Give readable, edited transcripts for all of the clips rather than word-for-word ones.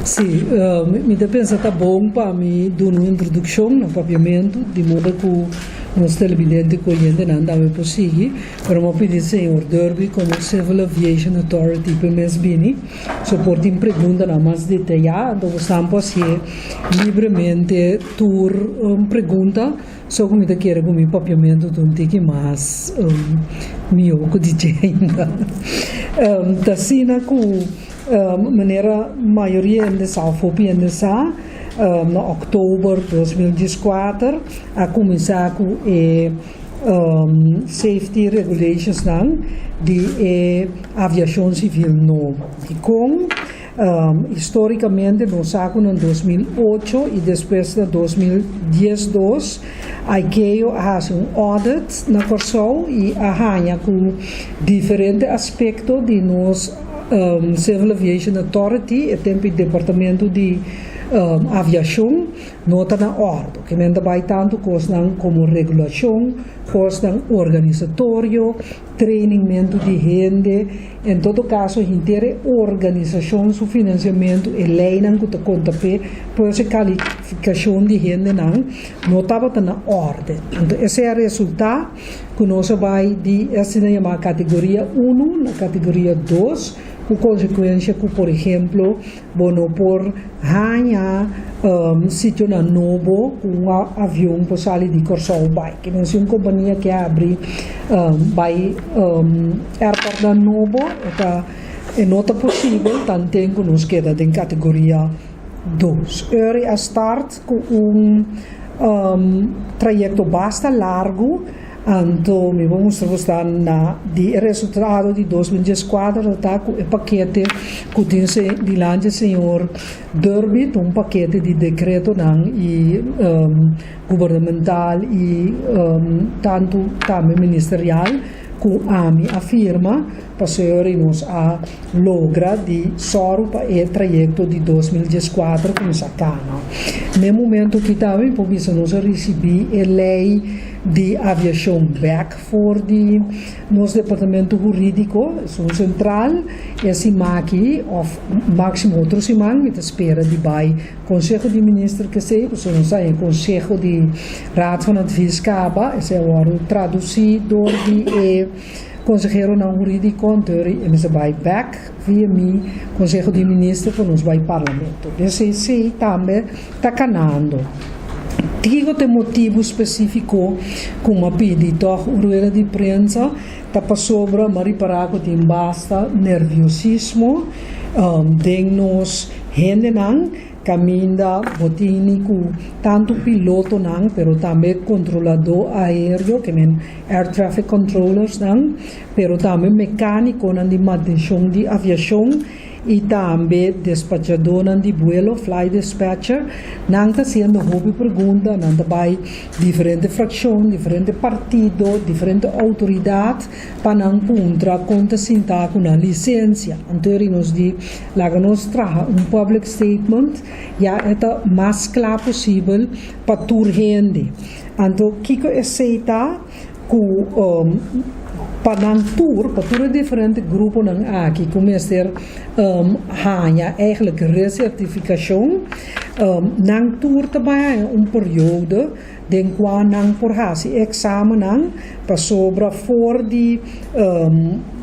Sí, mi ta pensa ta bon pa mi duna un introdukshon na papiamentu, di moda ku nos televidente ku oyentenan tambe por sigui. Pero mi a pidi señor Derby komo Civil Aviation Authority pa e mes bini, so por tin preguntanan mas detayá, anto bosan por hasié libremente tur pregunta. So ku mi ta kere ku mi papiamentu ta un tiki mas mihó ku di dje ainda. Ta asina ku manera mayoria hende sa òf hopi hende sa, na òktober 2014 a kuminsá ku e safety regulationsnan di e aviashon sivil nobo. Dikon? Histórikamente nos sa ku na 2008 i despues na 2012 ICAO a hasi un audit na Kòrsou i a haña ku diferente aspekto di nos Civil Aviation Authority, e tempu e departamento di aviashon, no ta na òrdu. Ke men ta bai tantu kosnan komo regulashon, kosnan organisatorio, trainingmentu di hende, en todo kaso henter e organisashon su finansiamentu, e leinan ku ta konta p'e, pues e kalifikashon di hendenan no tabata na orde. Anto esei a resultá ku nos a bai di e asina yamá kategoria unu na kategoria dos, ku konsekuensia ku por ehemplo Bo no por haña sitionan nobo ku un avion por sali di Kòrsou bai. Ke men si un kompania ke abri bai airportnan nobo e ta e no ta posibel tanten ku nos keda den kategoria dos. Uri a start ku un trayekto basta largu. Anto mi por mustra ku sta na di e resultado di 2014 ta ku e pakete ku tin dilanti señor Derby ta un pakete di dekretonan i gubernamental i tantu tambe ministerial ku ami a firma pasobra nos a logra di sòru pa e trayekto di 2014 kuminsá kana. Na e momento aki tambe mi por bisa nos a risibí e lei di aviashon bek for di nos departamento hurídiko, esun sentral, e siman aki òf máksimo otro siman mi ta spera di bai Konseho di Minister kesei, pasobra nos a haña konseho di Raad van Advies kaba, esei a wòrdu tradusí dor di e konseheronan hurídiko, anto e mester bai bek via mi Konseho di Minister pa nos bai Parlamento. Esei tambe ta kanando. Kiko ta e motibu spesífiko ku m'a pidi tòg un rueda di prensa? Ta pasobra m'a ripará ku tin basta nerviosismo den nos hendenan kaminda bo tini ku tantu pilotonan pero tambe kontroladó aéreo, ke men air traffic controllersnan, pero tambe mekánikonan di mantenshon di aviashon. I tambe despachadónan di buelo, flight dispatcher, nan ta hasiendo hopi pregunta, nan ta bai diferente frakshon, diferente partido, diferente outoridat pa nan puntra kon ta sinta ku nan lisensia. Anto eri nos di laga nos traha un public statement ya e ta mas kla posibel pa tur hende. Anto kiko esei ta? Ku pa nan tur, pa tur e diferente gruponan aki ku mester haña eigenlijk resertifikashon, nan tur ta bai haña un periodo den kua nan por hasi e eksamennan pasobra for di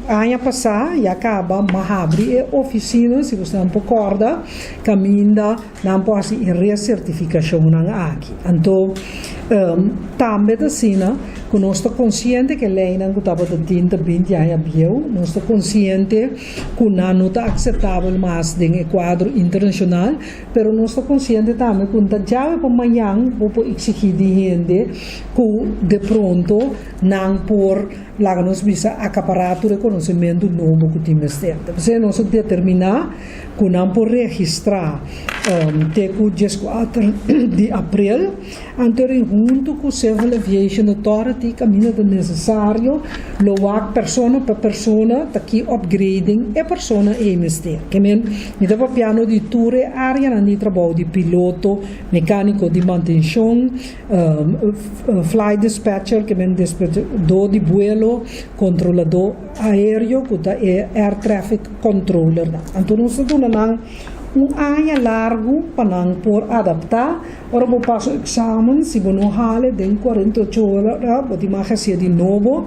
aña pasá ya kaba ma habri e ofisina, si boso por kòrda, kaminda nan por hasi e resertifikashonnan aki. Anto tambe ta asina ku nos ta konsiente ku e leinan ku tabata tin ta 20 aña bieu, nos ta konsiente ku nan no ta akseptabel mas den e kuadro internashonal, pero nos ta konsiente tambe ku no ta djawe pa mañan bo por eksigí di hende ku de pronto nan por laga nos bisa akapará tur e konosementu nobo ku tin mester. P'esei nos a determiná ku nan por registrá te ku 14 di aprel, anto ri huntu ku Civil Aviation Authority kaminda ta nesesario lo wak persona pa persona ta ki upgrading e persona ei mester. Ke men mi ta papiando di tur e áreanan di trabou di piloto, mekániko di mantenshon, flight dispatcher, ke men despachadó di buelo, kontroladó aéreo ku ta e air traffic controllernan. Anto nos ta duna nan Un aña largu pa nan por adaptá. Ora bo pasa eksamen, si bo no hale den 48 ora, bo tin mag hasié di nobo.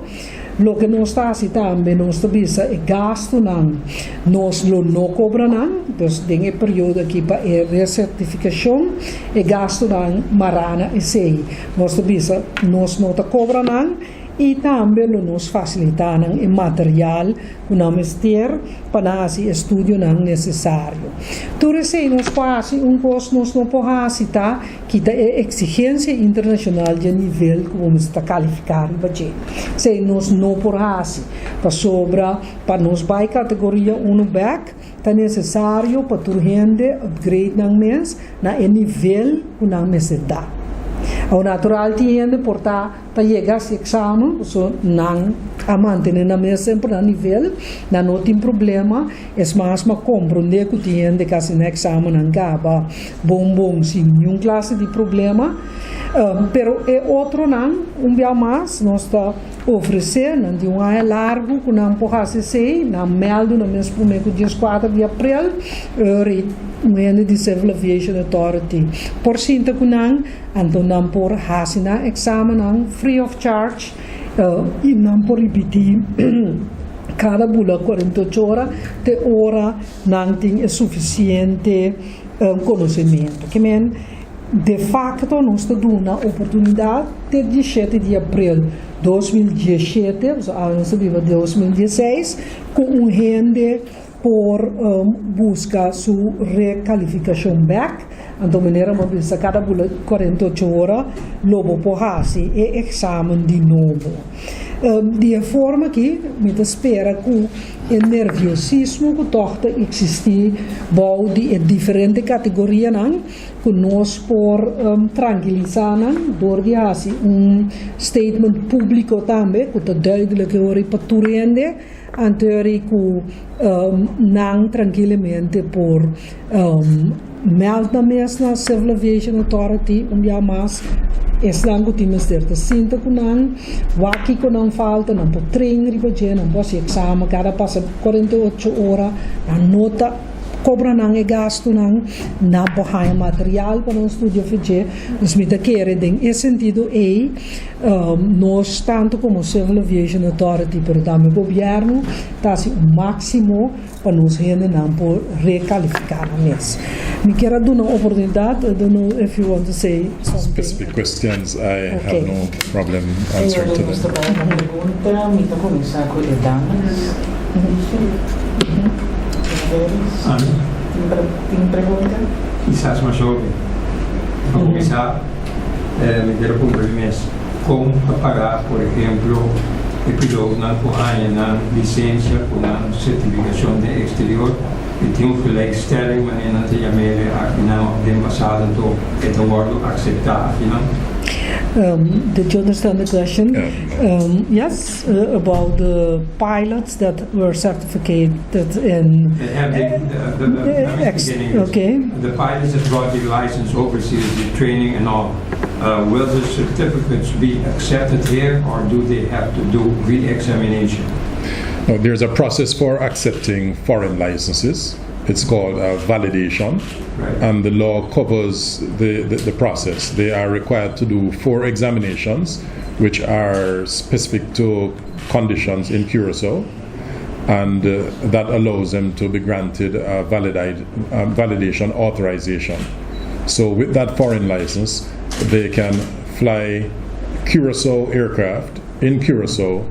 Loke nos ta hasi tambe, nos ta bisa e gastunan nos lo no kobra nan. Dus den e periodo aki pa e resertifikashon, e gastunan mará na esei. Nos ta bisa nos no ta kobra nan i tambe lo nos fasilitá nan e material ku nan mester pa nan hasi e studionan nesesario. Tur esei nos por hasi, un kos nos no por hasi ta kita e eksigensia internashonal dje nivel ku bo mester ta kalifiká riba dje. Esei nos no por hasi, pasobra pa nos bai kategoria unu bèk ta nesesario pa tur hende upgrade nan mes na e nivel ku nan mester ta. Awor natural tin hende por ta Ta yega hasi eksamen, pasobra nan a mantene nan mes semper na nivel, nan no tin problema. Es mas, mi a komprondé ku tin hende ku hasi nan eksamennan kaba bon bon sin niun klase di problema. Pero e otronan, un bia mas, nos ta ofresé nan tin un aña largu ku nan por hasi esei, nan mèldu nan mes promé ku 14 di aprel, ora un hende di Civil Aviation Authority por sinta ku nan. Anto nan por hasi nan eksamennan free of charge i nan por ripití kada bula 48 ora te ora nan tin e sufisiente konosementu. Ke men, de fakto nos ta duna oportunidat te 17 di aprel 2017, pasobra awe nos ta biba 2016, ku un hende por buska su rekalifikashon bèk. Anto manera bo bisa kada bula 48 ora lo bo por hasi e eksamen di nobo. Di e forma aki mi ta spera ku e nerviosismo ku tòg ta eksistí bou di e diferente kategorianan ku nos por trankilisá nan dor di hasi un statement públiko tambe ku ta duidelijk e ora pa tur hende. Anto eri ku nan trankilamente por meld nan mes na Civil Aviation Authority un bia mas. Esnan ku tin mester ta sinta ku nan, wak kiko nan falta, nan por train riba dje, nan por hasi eksamen kada pasa 48 ora, nan no ta kobra nan e gastunan, nan por haña material pa nan studia for dje. Dus mi ta kere den e sentido ei. Nos tanto como Civil Aviation Authority pero tambe gobierno ta haci un maximo pa nos hendenan por recalifica nan mes. Mi kier a duna un oportunidad, I don't know if you want to say something. Specific questions, I have no problem answering to them. Nos ta bai na pregunta, mi ta cuminsa cu e damas. Tin pregunta? Kisas mas hopi. Pa cuminsa. Mi quier puntra mi mes con ta paga por ehemplo e pilotonan cu haña nan licencia cu nan certificacion den exterior y tin un gelijkstelling manera nan ta yamele akinan of den pasado anto e ta wordo acepta akinan? Did you understand the question? Yes, about the pilots that were certificated in. They have the, the, let me speak in English. Okay. The pilots that got their license overseas, the training and all, will the certificates be accepted here or do they have to do re-examination? Now, there's a process for accepting foreign licenses. It's called a validation. And the law covers the process. They are required to do four examinations, which are specific to conditions in Curacao. And that allows them to be granted a validation authorization. So with that foreign license, they can fly Curacao aircraft in Curacao,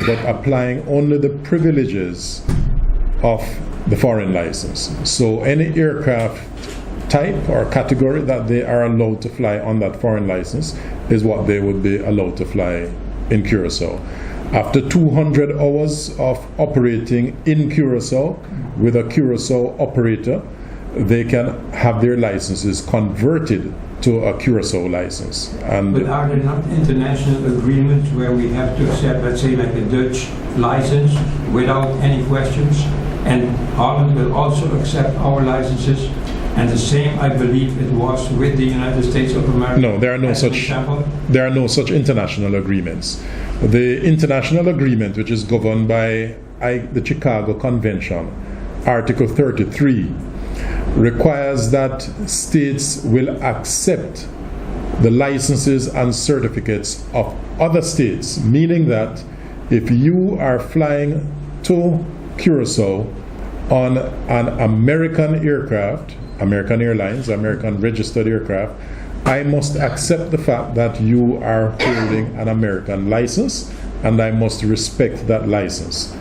but applying only the privileges of the foreign license. So any aircraft type or category that they are allowed to fly on that foreign license is what they would be allowed to fly in Curacao. After 200 hours of operating in Curacao with a Curacao operator, they can have their licenses converted to a Curacao license. And But are there not international agreements where we have to accept, let's say, like a Dutch license without any questions? And Holland will also accept our licenses? And the same, I believe, it was with the United States of America. No, there are no as an such example. there are no such international agreements. The international agreement, which is governed by the Chicago Convention, Article 33, requires that states will accept the licenses and certificates of other states, meaning that if you are flying to Curacao on an American aircraft, American Airlines, American registered aircraft, I must accept the fact that you are holding an American license and I must respect that license.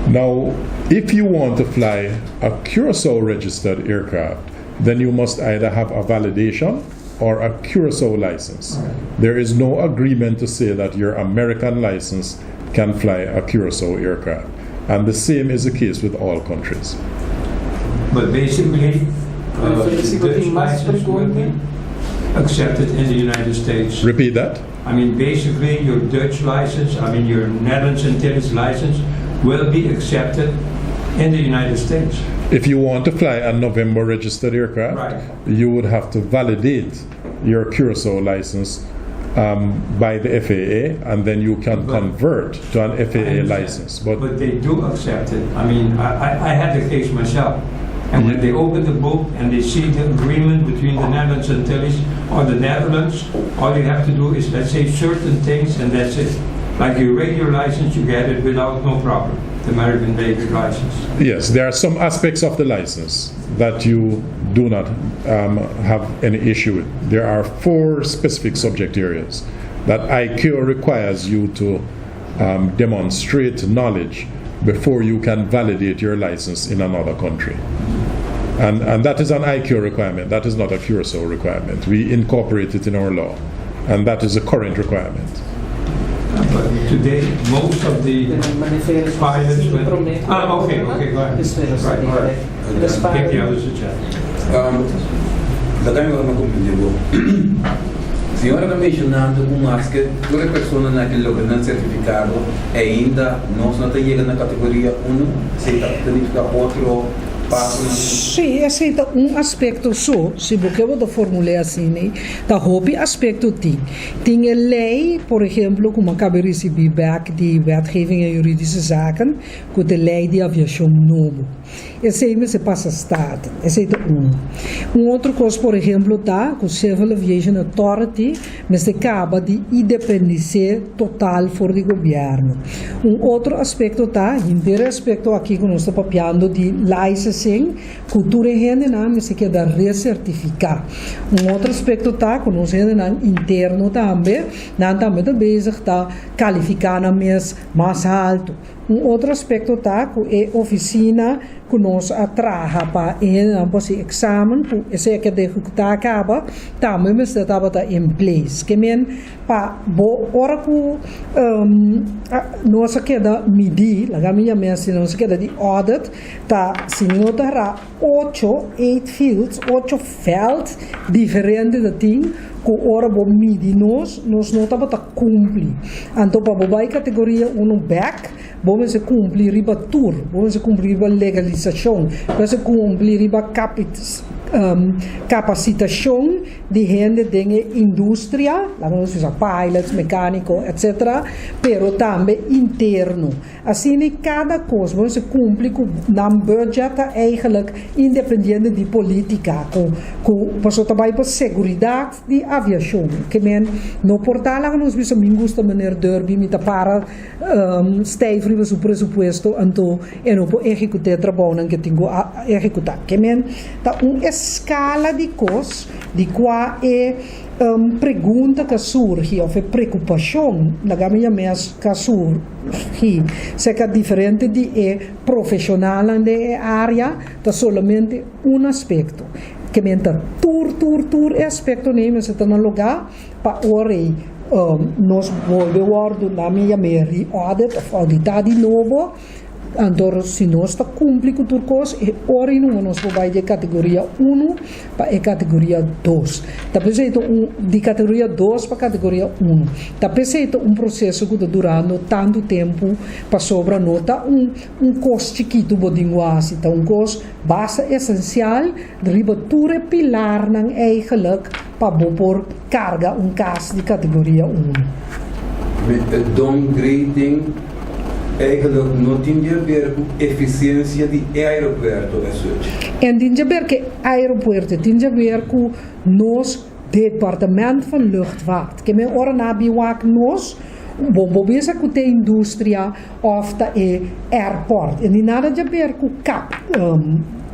Now, if you want to fly a Curacao registered aircraft, then you must either have a validation or a Curacao license. There is no agreement to say that your American license can fly a Curacao aircraft. And the same is the case with all countries. But basically, the Dutch license will be accepted in the United States. Repeat that. I mean, basically, your Dutch license, I mean, your Netherlands Antilles license will be accepted in the United States. If you want to fly a November registered aircraft, you would have to validate your Curacao license by the FAA, and then you can convert to an I FAA understand. license. But But they do accept it. I mean, I had the case myself. And when they open the book and they see the agreement between the Netherlands Antilles or the Netherlands, all you have to do is, let's say, certain things and that's it. Like your regular license, you get it without no problem, the American Baby license. Yes, there are some aspects of the license that you do not have any issue with. There are four specific subject areas that ICAO requires you to demonstrate knowledge before you can validate your license in another country. And that is an ICAO requirement. That is not a Curacao requirement. We incorporate it in our law, and that is a current requirement. But today, most of the pilots... Ah, okay, go ahead. Right, all right. Give the others a chance. Laga mi wak komprondé bo. Señora ta menshonando ku maske tur persona nan ku logra nan sertifikado ainda nos no ta yega na kategoria 1, esei ta nifiká otro paso? Sí, esei ta un aspekto so, si bo ke formulá asina, ne? Ta hopi aspekto tin. Tin e lei, por ehèmpel, ku a kaba di risibí back di wetgeving en juridische zaken, ku e lei di aviashon nobo. Esei mester pasa Staten, esei ta un. Un otro kos, por ehèmpel, ta, ku Civil Aviation Authority, mester kaba di independisá total for di gobièrnu. Un otro aspekto ta, henter aspekto aki ku nos ta papiando di licensing, ku tur hendenan mester keda resertifiká. Un otro aspekto ta, ku nos hendenan interno tambe, nan tambe ta bezig ta kualifiká nan mes mas haltu. Un otro aspekto ta, ku e ofisina ku nos a traha pa e pa examen, ku esei ku ehekutá kaba, tambe mester tabata in place. Ke men pa bo ora ku nos keda midi, laga mi yama nos keda di audit, ta si no ta ocho, eight fields, ocho veld diferente di tin, ku ora bo midi nos, nos no tabata kumpli. Anto pa bo bai kategoria 1 back, bo mester kumpli riba tur, bo mester kumpli riba legalisashon, bo mester kumpli riba kapasitashon di hende den industria, laga nos usa pilots, mekániko, etc., pero tambe interno. Asina, kada kos, bo mester kumpli ku nan budget eigenlijk independiente di polítika, ku paso tambe pa seguridat di aviashon, ke men no por ta laga nos bisa mi gusta meneer Derby, mi ta para stijf riba su presupuesto, anto e no por ehekutá trabou ku tin ku ehekutá. Ke men ta un eskala di kos di kua e pregunta ku surgi òf e preokupashon laga mi yama ku surgi serka diferente di e profeshonal den área ta solamente un aspekto ke men ta tur tur tur aspekto ei mester ta na lugá pa ora nos bolbe wòrdu laga mi yama re-audit òf ouditá di nobo. Anto, si nos ta kumpli ku tur kos, e ora no nos por bai di kategoria 1 pa e kategoria 2. Ta p'esei un di kategoria 2 pa kategoria 1. Ta p'esei un proseso ku ta durando tantu tempu pasobra no ta un kos chikitu bo tin hasi, ta un kos basta esensial riba tur e pilarnan eigenlijk pa bo por karga un kas di kategoria 1. Met het downgrading eigenlijk no tin di haber ku efisiensia di aeropuerto en such. E n' tin di haber ku aeropuerto, tin di haber ku nos Departement van Luchtvaart. Ke men ora nan bin wak nos, bo bo bisa ku ta industria òf ta e airport. E tin nada di haber ku CAP.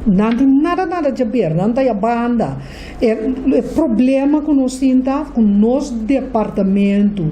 Nan tin nada nada di haber, nan ta ya banda. E problema ku nos tin ta ku nos departamento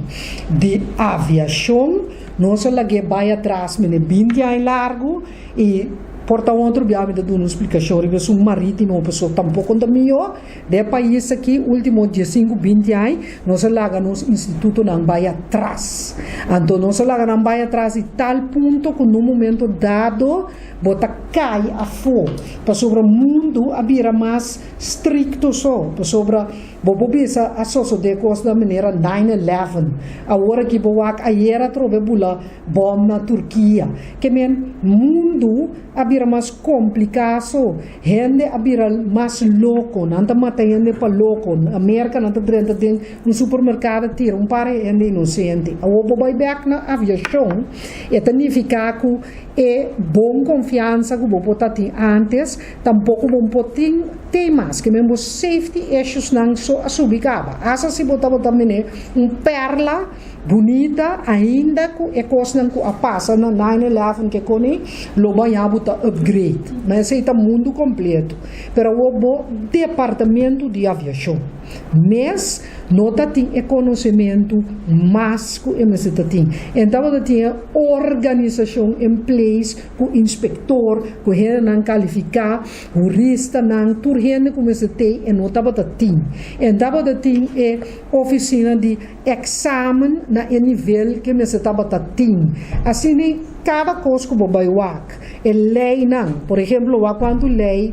di aviashon nos a lag'é bai atras mene 20 aña largu i por ta otro bia mi ta duna un splikashon riba esun maritimo pasobra tampoko no ta mihó den e pais aki ultimo 15 20 aña nos a laga nos institutonan bai atras. Anto nos a laga nan bai atras di tal punto ku na un momento dado bo ta kai afó pasobra mundu a bira mas strikto so pasobra bo por bisa a sosodé kos na manera 9/11 awor aki bo wak ayer atrobe bula bòm na Turkia ke men mundu a bira mas kompliká so hende a bira mas loko nan ta mata hende pa loko na Merka nan ta drenta den un supermerkado tira un par di hende inosente awor bo bai bèk na aviashon e ta nifiká ku E bon konfiansa ku bo por ta tin ántes, tampoko bo por tin te mas. Ke men bo safety issuesnan so a subi kaba. Asta si bo tabata mene un perla bunita, ainda ku e kosnan ku a pasa na 9/11 ke koni, lo baña bo ta upgrade. Ma esei ta mundu kompleto. Pero awor bo departamento di aviashon mes no ta tin e konosementu mas ku e mester ta tin. E tabata tin e organisashon in place ku inspektor, ku hendenan kalifiká, huristanan, tur hende ku mester tei e no tabata tin. E tabata tin e ofisina di eksamen na e nivel ku e mester tabata tin. Asina kada kos ku bo bai wak. E leinan, por ehemplo, wak kuantu lei,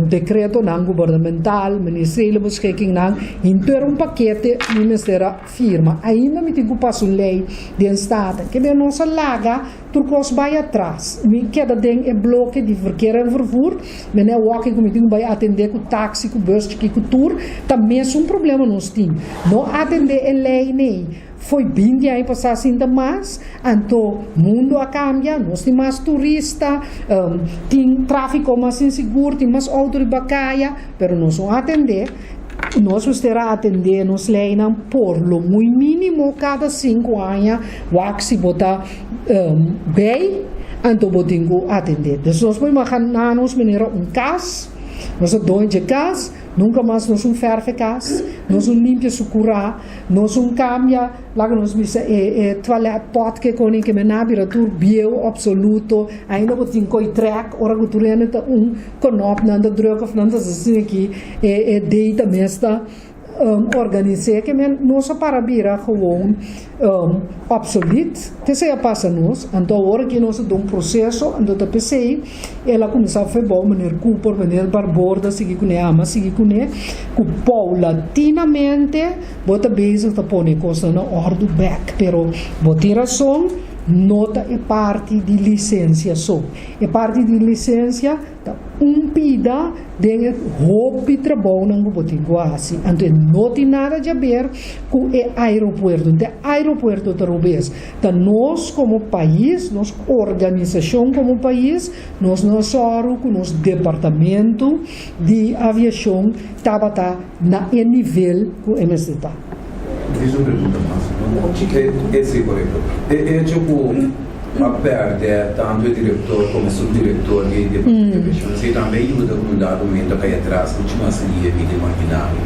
dekretonan gubernamental, ministeriële beschikkingnan, henter un pakete mi mester a firma. Ainda mi tin ku pasa un lei den Staten. Ke ben nos a laga tur kos bai atras. Mi keda den e bloke di verkeer en vervoer, mi ne wòki ku mi tin ku bai atendé ku taksi, ku bus chikí, ku tur, ta mesun problema nos tin. No atendé e lei nei. Foi 20 aña pasá sinta mas, anto mundu a kambia, nos tin mas turista, tin tráfiko mas insigur, tin mas outo riba kaya, pero nos no atendé. Nos mester a atendé nos leinan por lo muy mínimo kada 5 aña, wak si bo ta bei, anto bo tin ku atendé. Dus nos por imaginá nos manera un kas, nos ta doño dje kas, nunka mas nos un fèrf e kas, nos un limpia su kurá. Nos un cambia, laga nos bisa e e toilet pot ke koning ke men a bira tur bieu absoluto, ainda bo tin koi trek ora ku tur hende ta un konop nan ta druk of nan ta hasi asina aki e e data mes ta organis'é ke men nos a para bira gewoon obsolet kesei a pasa nos anto awor aki nos ta den un proseso anto ta p'esei el a kuminsá fe bou meneer Cooper meneer Barbour ta sigui kuné ama sigui kuné ku poulatinamente bo ta bezig ta pone e kosnan na òrdu bèk pero bo tin rason no ta e parti di lisensia so e parti di lisensia Ta un pida den e hopi trabounan ku bo tin ku hasi. Anto e no tin nada djaber ku e aeropuerto. Nta e aeropuerto ta robes. Ta nos komo pais, nos organisashon komo pais, nos no a sòru ku nos departamento di aviashon tabata na e nivel ku e mester ta. Diz un pregunta mas. E si, korekto. E echo ku a pèrdè tantu e direktor komo e supdirektor di Departamento di Aviashon, esei tambe a yuda ku un dado momento a kai atras muchu mas lihe mi ta imaginá mi.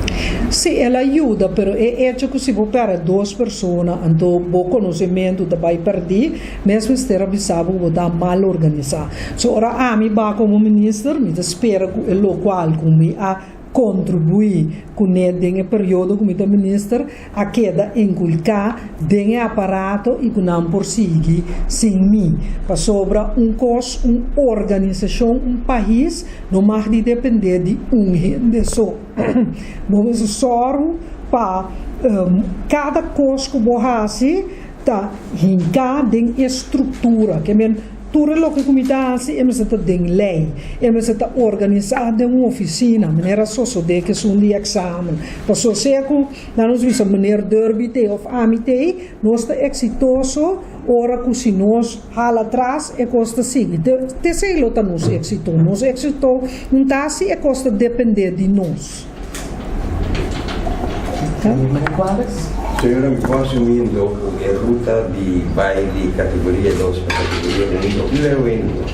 Si, el a yuda, pero e echo ku si bo pèrdè dos persona, anto bo konosementu ta bai pèrdí, mes mester a bisa bo ku bo ta mal organisá. So ora ami ba komo minister, mi ta spera ku e lokual ku mi a kontribuí kuné den e periodo ku mi ta minister a keda inkulká den e aparato i ku nan por sigui sin mi. Pasobra un kos, un organisashon, un pais no mag di dependé di un hende so. Bo mester sòru pa kada kos ku bo hasi ta hinká den e struktura. Ke men. Tur e loke ku mi ta hasi e mester ta den lei, e mester ta organisá den un ofisina, manera sosodé ku esun di eksamen. Pasobra sea ku nan nos bisa meneer Derby t'ei òf ami t'ei, nos ta eksitoso ora ku si nos hala atras e kos ta sigui. T'esei lo ta nos éksito. Nos éksito no ta si e kos ta dependé di nos. Señora, mi por asumiendo ku e ruta di bai di kategoria dos pa kategoria un no leu ainda.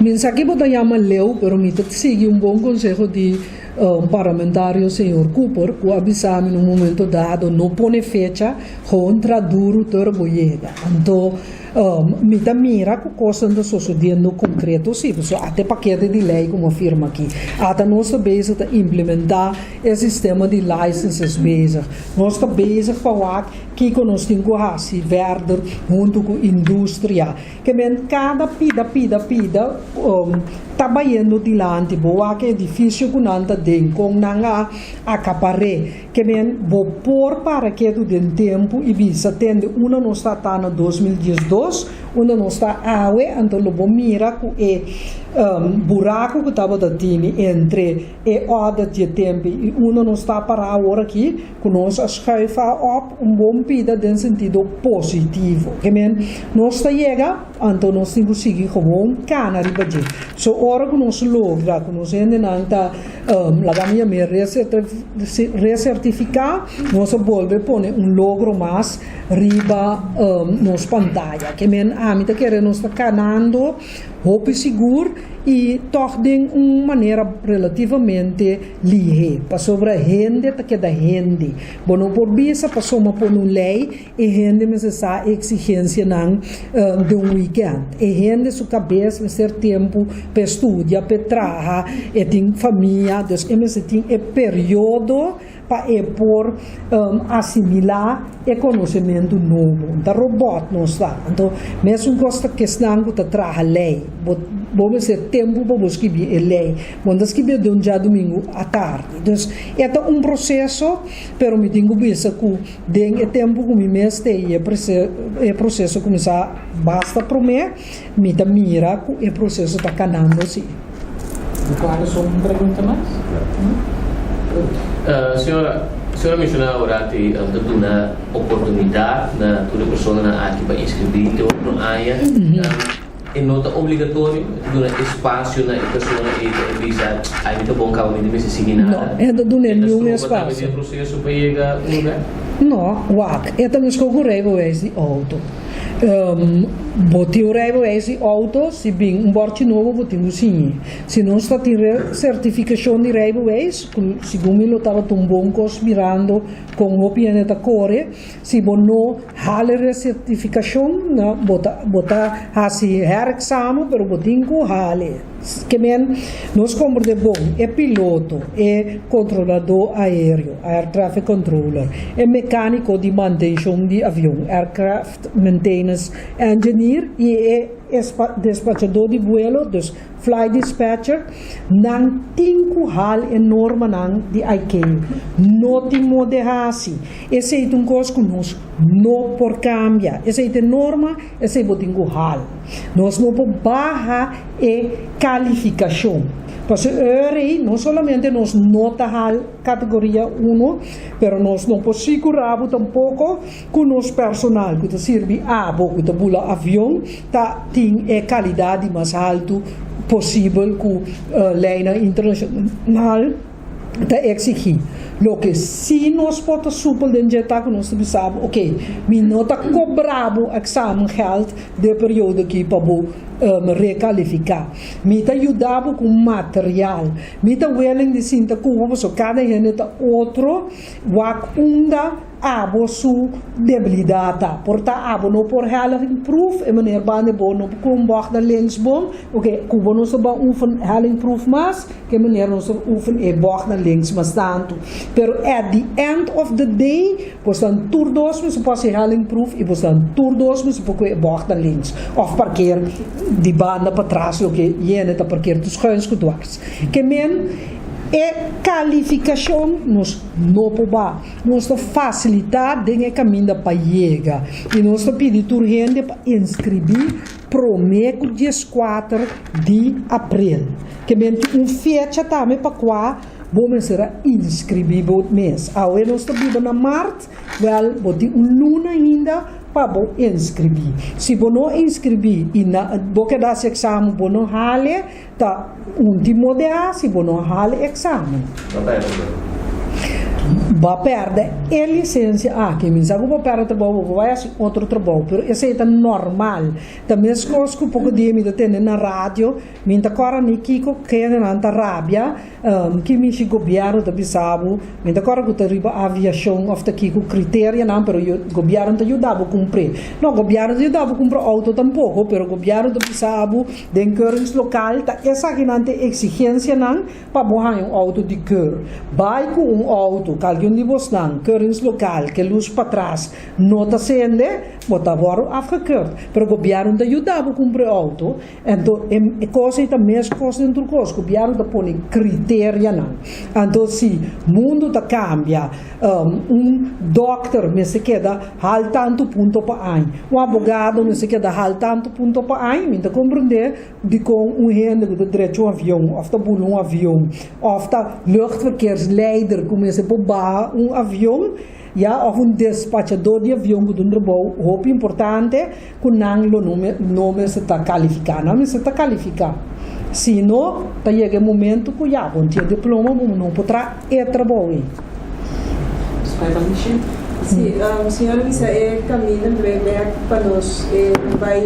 Mi sa ki bo ta yama leu, pero mi ta sigui un bon konseho di parlamentario señor Cooper ku a bisa mi na un momento dado no pone fecha, gewoon tra duru tur bo yega. Anto Mi ta mira ku kosnan ta sosodiendo konkreto si, pasobra ata e pakete di lei ku mi a firma aki. Ata nos ta bezig ta implementá e sistema di licenses bezig. Nos ta bezig pa wak kiko nos tin ku hasi verder huntu ku industria. Ke men kada pida pida pida ta bayendo dilanti. Bo wak e edifisio ku nan ta den, kon nan a akapar'é. Ke men bo por para ketu den tempu i bisa tende unda nos ta ta na 2012, unda nos ta awe, anto lo bo mira ku e buraku ku tabata tini entre e audit dje tempu i unda nos ta para awor aki, ku nos a schuifa op un bon pida den sentido positivo. Ke men nos ta yega, anto nos tin ku sigui gewoon kana riba dje. So ora ku nos logra ku nos hendenan ta. Laga mi yam'é resertifiká, nos a bolbe pone un logro mas riba nos pantaya. Ke men ami ta kere nos ta kanando hopi sigur i tòg den un manera relativamente lihé, pasobra hende ta keda hende. Bo no por bisa pasobra a pone un lei E hende mester sa e exigencianan den un weekend. E hende su cabes mester tempo p'e studia, p'e traha, e tin famia, dus e mester tin e periodo pa e por asimila e conocemento nobo. No ta robot nos ta. Anto mesun cos ta kesnan cu ta traha ley. Bo bo mester tempo pa bo skibi e ley. Bo no ta skibi den un djadumingu atardi. Dus e ta un proceso, pero mi tin cu bisa cu. Den e tempu ku mi mes te i e proseso kuminsá basta promé, mi ta mira ku e proseso ta kanando si. Kual un pregunta mas? Señora, señora menshoná orante ta duna oportunidat na tur e personanan aki pa inskribí te otro aña. E no ta obligatorio, e ta duna espasio na e persona ei pa e bisa, Ai, mi ta bon kaba, mi no mester sigui nada. No, e ta duna E ta niun stroba tambe espasio. den e proseso pa yega un lugar? No, wak, e ta meskos ku rijbewijs di outo. Bo tin un rijbewijs di outo, si bin un bòrchi nobo bo tin ku siñ'é. Si nos ta tin resertifikashon di rijbewijs, ku segun mi lo tabata un bon kos mirando kon hopi hende ta kore, si bo no Hal e resertifikashon, no, bo ta bo ta hasi herexamen, pero bo tin ku hal e. Ke men nos komprende bon, e piloto, e kontroladó aéreo, air traffic controller, e mekániko di mantenshon di avion, aircraft maintenance engineer, i e despachadó di vuelo, dus Flight dispatcher, Nan tin ku hal e normanan di ICAO. No tin modo de hasi. Esei ta un kos ku nos no por kambia. Esei ta e norma, esei bo tin ku hal. Nos no por baha e kalifikashon. Pasobra e ora ei no solamente nos no ta hal kategoria uno, pero nos no por sigurá bo tampoko Ku nos personal ku ta sirbi abo ku ta bula avion ta tin e kalidat di mas haltu posibel ku leinan internashonal ta eksigí. Loke si nos por ta supel den dje ta ku nos ta bisa bo, oke, mi no ta kobra bo eksamengeld den e periodo aki pa bo rekalifiká. Mi ta yuda bo ku material. Mi ta willing di sinta ku bo pasobra kada hende ta otro. Wak unda Abo su debilidad ta. Por ta abo no por hellingproef, e meneer banda bo no por kon bocht naar links bon, oke, ku bo no sa ban oefen hellingproef mas, ke meneer no sa oefen e bocht naar links mas tantu. Pero at the end of the day, bo stan tur dos mester por hasi hellingproef i bo stan tur dos mester por koe e bocht naar links of parkeer di banda patras loke yende ta parkeer te schuins ku dwars. Ke men e kalifikashon nos no por ba. Nos ta fasilitá den e kaminda pa yega i nos ta pidi tur hende pa inskribí. promé ku 14 di aprel. Ke men tin un fecha tambe pa kua bo mester a inskribí bo mes. Awe nos ta biba na mart, wèl bo tin un luna ainda pa bo inskribí. Si bo no inskribí i na bo keda hasi eksamen bo no hale, Ta ultimo de hasi bo no hala e examen. Bo a perde e licencia aki. Mi sa cu bo perde trabou, bo por bay haci otro trabou, pero esey ta normal. Ta mescos cu poco dia mi ta tende na radio, mi ta cora ni kico kendenan ta rabia, ki mishi gobierno ta bisa bo, mi ta cora cu ta riba aviacion of ta kico criterianan, pero gobierno ta yuda bo cumpre. No, gobierno ta yuda bo cumpra auto tampoco, pero gobierno ta bisa bo. Den keuringslokaal ta esakinan ta e exigencianan pa bo haña un auto di keur. Bai cu un auto, calke un di bosnan, keuringslokaal, ke luz patras no ta cende, bo ta wordo afgekeurd. Pero gobierno ta yuda bo cumpra e auto, anto e cos ey ta mes cos den tur cos, gobierno ta pone criterianan. Anto si mundo ta cambia, un dokter mester keda hal tantu punto pa aña, un abogado mester keda hal tantu punto pa aña, mi ta komprendé dikon un hende ku ta drecha un avion òf ta bula un avion òf ta luchtverkeersleider ku mester por baha un avion, ya, òf un despachadó di avion ku ta un trabou hopi importante ku nan lo no no mester ta kalifiká. Nan mester ta kalifiká. Si no, ta yega e momento ku ya, bo no tin e diploma, bo no por traha e trabou ei. Sí, señora bisa e caminda bek pa nos bay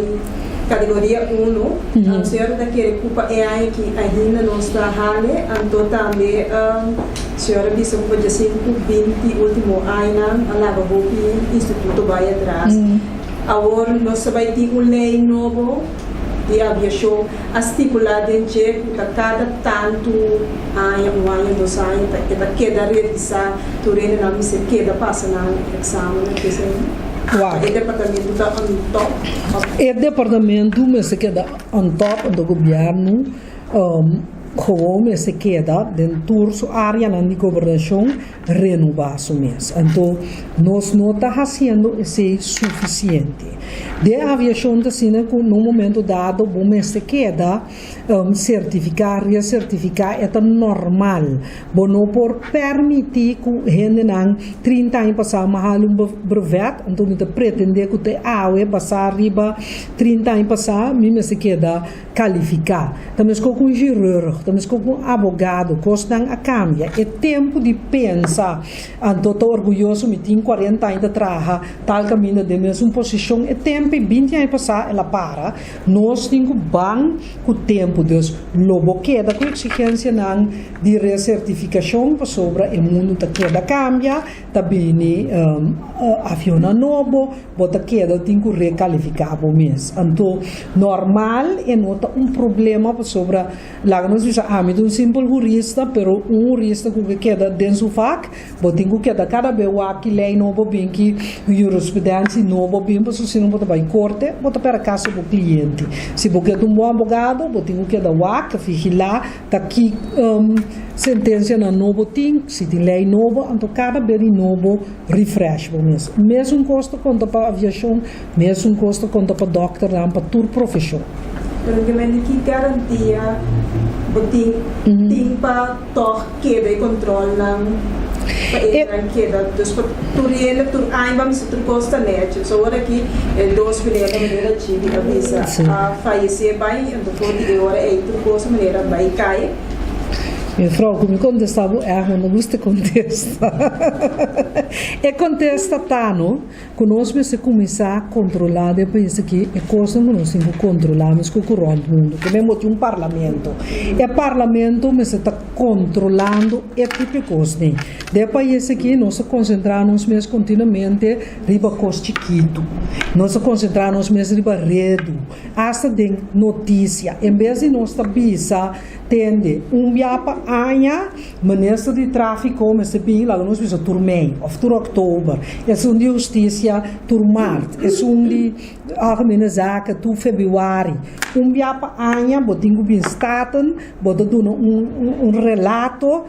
categoria uno. Señora ta kere cu pa e aña aki ainda nos ta hale, anto tambe señora bisa cu pa djasincu 20 ultimo añanan a laga hopi instituto bay atras. Awor nos ta bay tin un ley nobo di aviacion a stipula den dje cu ta cada tantu aña, un aña, dos aña, ta e ta keda revisa tur hendenan mester keda pasa nan examennan kese Wak. E departamento ta on top of. E departamento mester keda on top anto gobierno gewoon mester keda den tur su areanan di gobernacion renobá su mes. Anto nos no ta hasiendo esei sufisiente. Den aviashon ta asina ku na un momento dado bo mester keda sertifiká, resertifiká, e ta normal. Bo no por permití ku hendenan 30 aña pasá a hala un brevet, anto mi ta pretendé ku te awe basá riba 30 aña pasá mi mester keda Kalifiká. Ta meskó ku un chirurg, ta meskó ku un abogado, kosnan a kambia. E tempu di pensa, anto ta orguyoso mi tin 40 aña ta traha tal kaminda den mesun posishon, e tempu ei 20 aña pasá el a para. Nos tin ku ban ku tempu, dus lo bo keda ku eksigensianan di resertifikashon pasobra e mundu ta keda kambia, ta bini avionnan nobo. Bo ta keda tin ku rekalifiká bo mes. Anto, normal e no ta un problema pasobra laga nos bisa ami ta un simpel hurista, pero un hurista ku ke keda den su vak, bo tin ku keda kada be wak ki lei nobo bin, ki jurisprudensia nobo bin, pasobra si no bo ta bai korte, bo ta pèrdè kaso bo kliente. Si bo ke ta un bon abogado, bo tin ku keda wak, vigilá Ta ki sentencianan nobo tin? Si tin ley nobo, anto cada be di nobo refresh bo mes. Mesun cos ta conta pa aviacion, mesun cos ta conta pa dokternan, pa tur profesion. Pero di ki garantia bo tin tin pa tog keda e controlnan pa e nan keda? Dus pa tur hende tur aña bo a mester tur cos ta nechi. So ora ki e dos meneer manera Chibi a bisa a fayece bai. Anto for di e ora ei tur cosa manera bai kai. Mevrouw, ku mi kontestá bo èg, mi no gusta kontesta. E kontesta ta no, ku nos mester kuminsá kontrolá den pais aki e kosnan ku nos tin ku kontrolá meskos ku rònt mundu. Ke men bo tin un parlamento. E parlamento mester ta kontrolando e tipo e kosnan. Den pais aki nos ta konsentrá nos mes kontinuamente riba kos chikitu. Nos ta konsentrá nos mes riba redu. Asta den notisia, en bes di nos ta bisa, Tende, un bia pa aña, minister di Tráfiko mester bin laga nos bisa tur mei òf tur òktober, esun di Hustisia tur mart, esun di Algemene Zaken tur febrüari. Un bia pa aña bo tin ku bin Staten, bo ta duna un relato,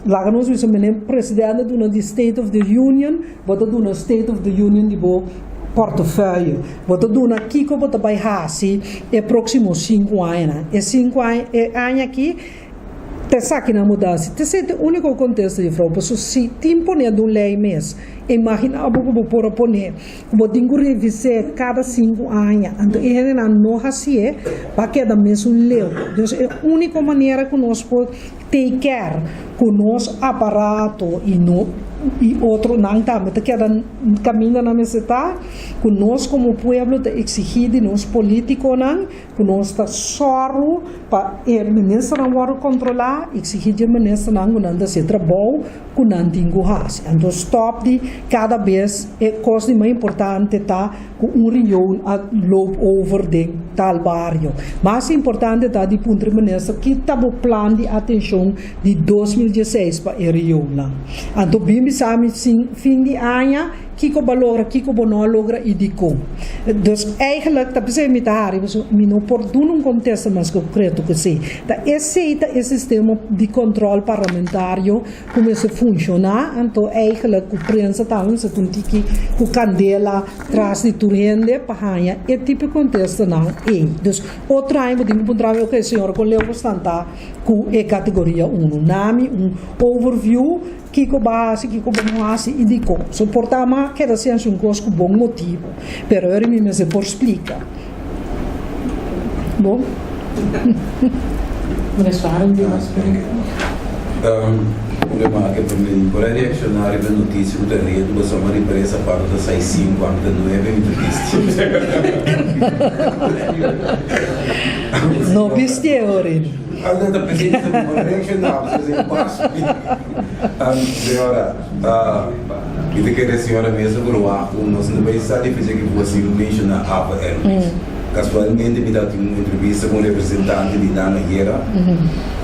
laga nos bisa mene presidente duna di State of the Union, bo ta duna State of the Union di bo. portefeuille. Bo ta duna kiko bo ta bai hasi e próksimo sinku añanan. E sinku aña e aña aki ta esakinan bo ta hasi. Ta esei ta e úniko kontesta, jufrou, pasobra si tin pone den un lei mes, imaginá bo ku bo por a pone ku bo tin ku revis'é kada sinku aña, anto e hendenan no hasié, ba keda mesun leu. Dus e úniko manera ku nos por take care ku nos aparato i no i otronan tambe ta keda kaminda nan mester ta, ku nos komo pueblo ta eksigí di nos polítikonan ku nos ta sòru pa e ministernan wòrdu kontrolá, eksigí di e ministernan ku nan ta hasi e trabou ku nan tin ku hasi. Anto stòp di kada bes e kos di mas importante ta ku un riool a loop over den tal bario. Mas importante ta di puntra e minister ki ta bo plan di atenshon di 2016 pa e rioolnan. Anto bin bisa mi sin fin di aña kiko bo a logra, kiko bo no a logra i dikon. Dus eigenlijk ta p'esei mi ta hari pasobra mi no por duna un kontesta mas konkreto ku esei. Ta esei ta e sistema di kòntròl parlamentario ku mester funshoná, anto eigenlijk ku prensa tambe mester ta un tiki ku kandela tras di tur hende pa haña e tipo kontestanan ei. Dus otro aña bo tin ku puntra mi, oke señor kon leu bo stan ta ku e kategoria unu? Nami un overview kiko bo a hasi, kiko bo no hasi i dikon. So por ta mi a keda siensi un kos ku bon motibu, pero ora mi mester por splika. Bo? Remarke pa mi por a reakshoná riba e notisia ku ta redu pasobra mi ripar'é sapato ta sai sinku ami ta nuebe mi ta bisti. No bistié Orin. Algo ta presente mi por a reakshoná pasobra esei pas mi. Señora, mi ta kere señora mes a verwagt ku nos no bai sa di fecha ki bo a sigui menshoná Ava Airways. Kasualmente mi ta tin un entrevista ku un representante di nan ayera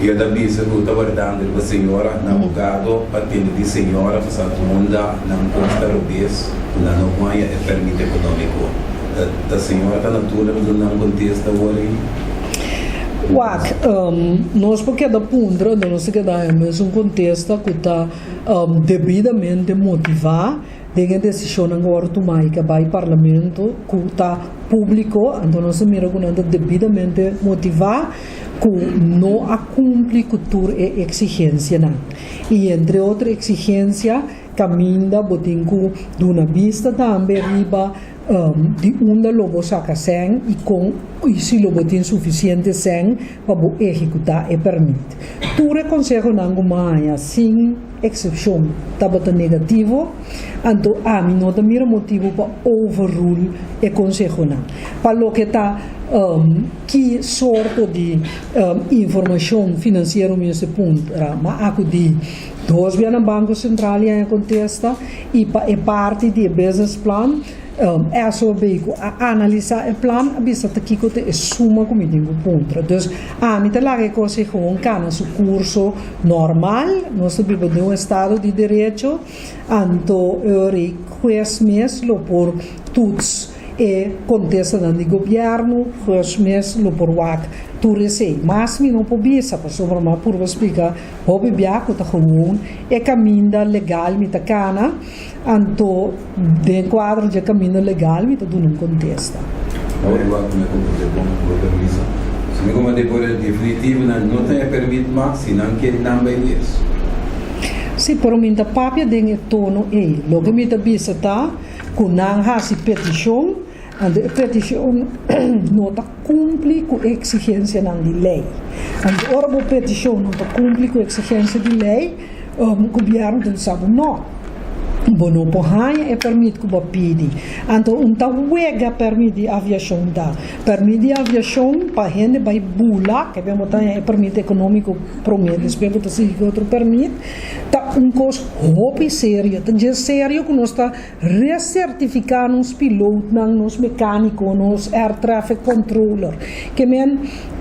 i e ta bisa ku ta wardando riba señora, nan abogado pa tende di señora pa sa unda nan kos ta robes ku nan no haña e permit ekonómiko. Ta señora ta na turno pa duna nan kontesta awor ei? Wak, nos por keda puntra, nos ta keda haña mes un kontesta ku ta debidamente motivá den e desishonnan ku wòrdu tumá i ku a bai parlamento ku ta públiko, anto nos ta mira ku nan ta debidamente motivá ku no a kumpli ku tur e eksigensianan. I entre otro eksigensia kaminda bo tin ku duna bista tambe riba di unda lo bo saka sèn i kon i si lo bo tin sufisiente sèn pa bo ehekutá e pèrmit. Tur e konsehonan ku mi a haña sin eksepshon tabata negativo, anto ami no ta mira motibu pa overrule e konsehonan. Pa loke ta ki sorto di informashon finansiero mi mester puntra, mi a akudí dos bia na Banko Sentral i haña kontesta, i pa e parti di e business plan, SOB ku a analisá e plan a bisa ta kiko ta e suma ku mi tin ku puntra. Dus ami ta laga e kos ei gewoon kana su kurso normal. Nos ta biba den un estado di derecho, anto e hues mes lo por toets e kontestanan di gobièrnu, hues mes lo por wak tur esei. Mas mi no por bisa pasobra mi a purba splika hopi bia ku ta gewoon e kaminda legal mi ta kana. Anto den kuadro dje kaminda legal mi ta duna un kontesta. Awor igual ku mi a komprendé bon ku bo permiso. Si mi komprendé por e definitivo nan no ta e permit mas si nan kere nan bai mes. Si, pero mi ta papia den e tono ei. Loke mi ta bisa ta ku nan hasi petishon, anto e petishon no ta kumpli ku e eksigensianan di lei. Anto ora bo petishon no ta kumpli ku eksigensia di lei, Gobierno ta bisa bo no, bo no por haña e permit ku bo a pidi. Anto un ta wega permit di aviashon ta. Permit di aviashon pa hende bai bula, ke bo ta haña e permit ekonómiko promé, despues bo ta sigui ku otro permit, ta un kos hopi serio. Ta dje serio ku nos ta resertifiká nos pilotnan, nos mekániko, nos air traffic controller. Ke men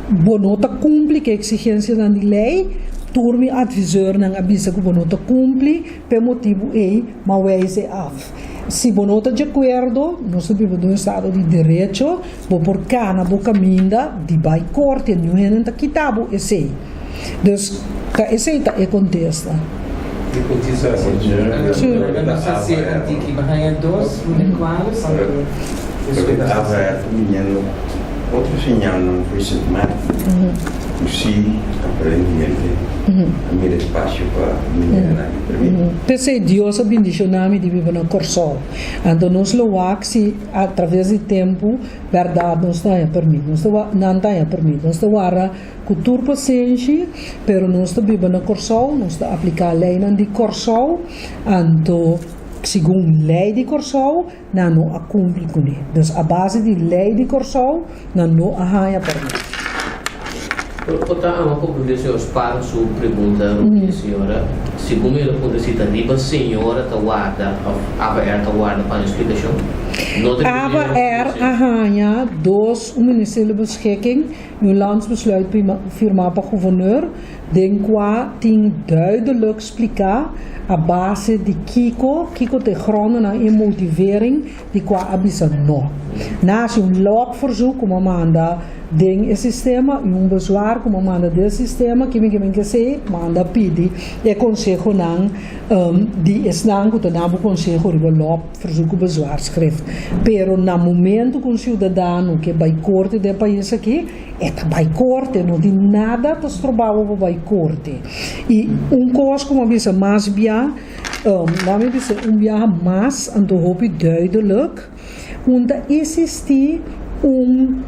bo no ta kumpli ku e eksigensianan di lei, tur mi adviseurnan a bisa ku bo no ta kumpli, p'e motibu ei m'a wijs e af. Si bo no ta di akuerdo, nos ta biba den un estado di derecho, bo por kana bo kaminda di bai korte, niun hende ta kita bo esei. Dus ta esei ta e kontesta. Di kotisashon. Si antiki bahaña dos mensuales, anto Loke ta AVR ta biniendo otro señalnan for Sint Maarten ku si aparentemente a mira espasio pa mineronan i permit. P'esei Dios a bindishoná mi di biba na Kòrsou. Anto nos lo wak si a traves di tempu bèrdat nos ta haña permit. Nos ta wak nan ta haña permit. Nos ta wara ku tur pasenshi, pero nos ta biba na Kòrsou, nos ta apliká leinan di Kòrsou, anto segun lei di Kòrsou nan no a kumpli kuné. Dus a base di lei di Kòrsou nan no a haña pèrmit. Por ta ama komprendé señor Spaan su pregunta Ruthie señora, segun mi el a puntra si ta riba señora ta warda of ABR ta warda pa un splikashon? No ta riba señora ABR a haña dos un ministerio beschikking i un landsbesluit firmá pa guverneur den kua tin duidelijk spliká a base di kiko, kiko ta e grondennan i e motivering di kua a bisa no. Nan hasi un lobverzoek ku a manda den e sistema i un bezwaar ku a manda den e sistema, kimi ke men ke esei, manda pidi e konsehonan di esnan ku ta duna bo konseho riba lobverzoek ku bezwaarschrift. Pero na momento ku un siudadano ke bai korte den e pais aki, e ta bai korte, no tin nada ta stroba bo pa bai korte. I un kos ku mi a bisa mas bia, Laat mi bisa un biaha mas, anto hopi duidelijk, un ta existi un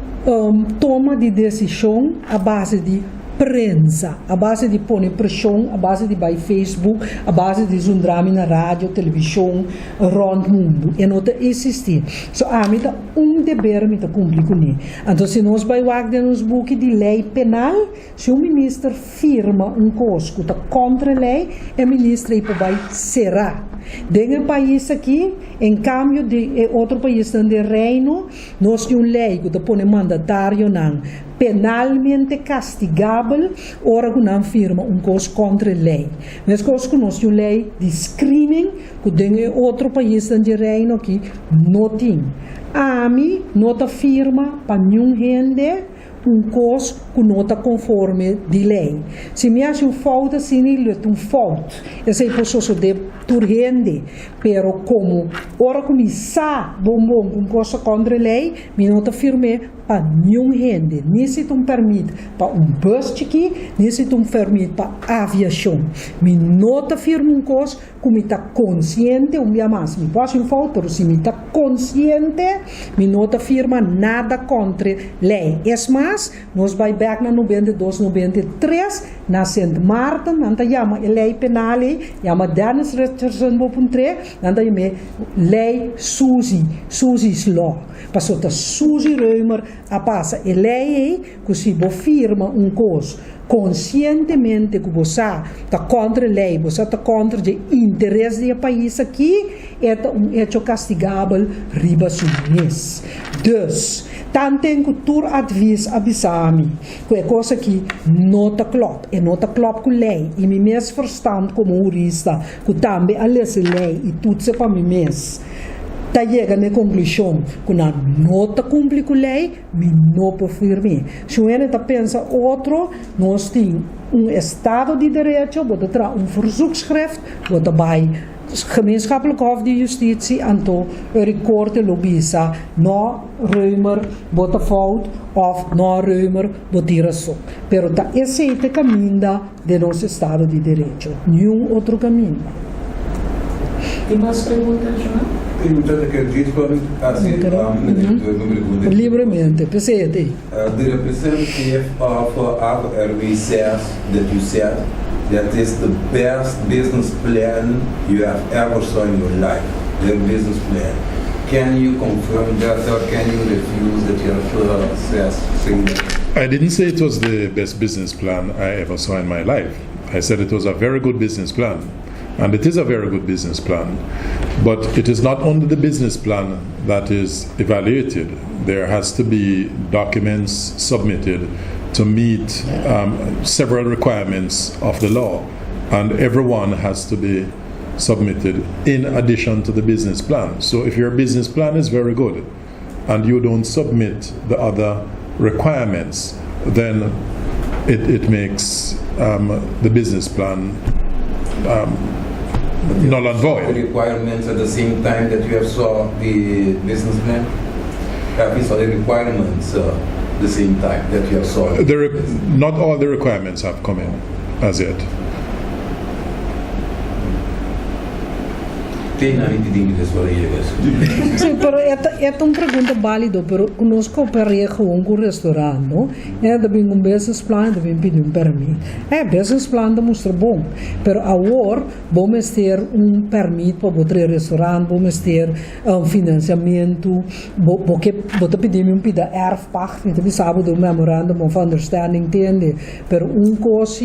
toma di decision a base di prensa, a base di pone presion, a base di bay Facebook, a base di zundrami na radio, television, rond mundo. E no ta existi. So ami ta un deber mi ta cumpli cune. Anto si nos bay wak den nos buki di ley penal, Si un minister firma un kos ku ta kontra e lei, e minister ei por bai será. Den e pais aki, en kambio di e otro paisnan den Reino, nos tin un lei ku ta pone mandatarionan penalmente kastigabel ora ku nan firma un kos kontra e lei. Meskos ku nos tin un lei di screening ku den e otro paisnan di Reino aki no tin. Ami no ta firma pa niun hende. Un kos ku no ta konforme di lei. Si mi hasi un fout asina i lo ta un fout. Esei por sosodé tur hende. Pero komo ora ku mi sa bon bon ku un kos ta kontra e lei, mi no ta firm'é pa niun hende. Ni si ta un pèrmit pa un bùs chikí, ni si ta un pèrmit pa aviashon. Mi no ta firma un kos ku mi ta konsiente, un bia mas, mi por hasi un fout, pero si mi ta konsiente, mi no ta firma nada kontra lei. Es mas, nos bai bèk na 92, 93, na Sint Maarten, nan ta yama e lei penal ei, yama Dennis Richardson bo puntr'é, nan ta yam'é lei Suzy, Suzy's Law. Pasobra ta Suzy Römer a pasa e lei ei, ku si bo firma un kos konsientemente ku bo sa ta kontra e lei, bo sa ta kontra dje interes di e pais aki, e ta un echo kastigabel riba su mes. Dus, tanten ku tur advis a bisa mi ku e kos aki no ta klòp, e no ta klòp ku lei, i mi mes verstand komo hurista ku tambe a lesa e lei i tutse pa mi mes, ta yega na e konklushon ku nan no ta kumpli ku lei, Mi no por firm'é. Si un hende ta pensa otro, nos tin un estado di derecho, bo ta traha un verzoekschrift, bo ta bai Gemeenschappelijk Hof di Justitie, anto e korte lo bisa, no Römer, bo ta fout, of no Römer, bo tin rason. Pero ta esei ta e kaminda den nos estado di derecho, niun otro kaminda. Tin mas pregunta, Joan? Pregunta ta ke dit pa hasi pregunta. Libremente, p'esei e t'ei. The representative of AVRW says that you said that is the best business plan you have ever saw in your life, their business plan. Can you confirm that or can you refuse that you have says saying that? I didn't say it was the best business plan I ever saw in my life. I said it was a very good business plan. And it is a very good business plan. But it is not only the business plan that is evaluated. There has to be documents submitted to meet several requirements of the law. And everyone has to be submitted in addition to the business plan. So if your business plan is very good and you don't submit the other requirements, then it, it makes the business plan. null and The void. requirements at the same time that you have saw the business plan? Have you saw the requirements the same time that you have saw? Not all the requirements have come in as yet. Tin na mi tin ku Si, pero e ta un pregunta válido, pero nos kompará ku un restaurant, no? E ta bin un business plan, ta bin pidi un pèrmit. E business plan ta mustra bon, pero awor bo mester un pèrmit pa bo traha restaurant, bo mester un finansiamentu, bo ke bo ta pidi un pida erfpacht, anto sabe di memorandum of understanding, entende? Pero un kos,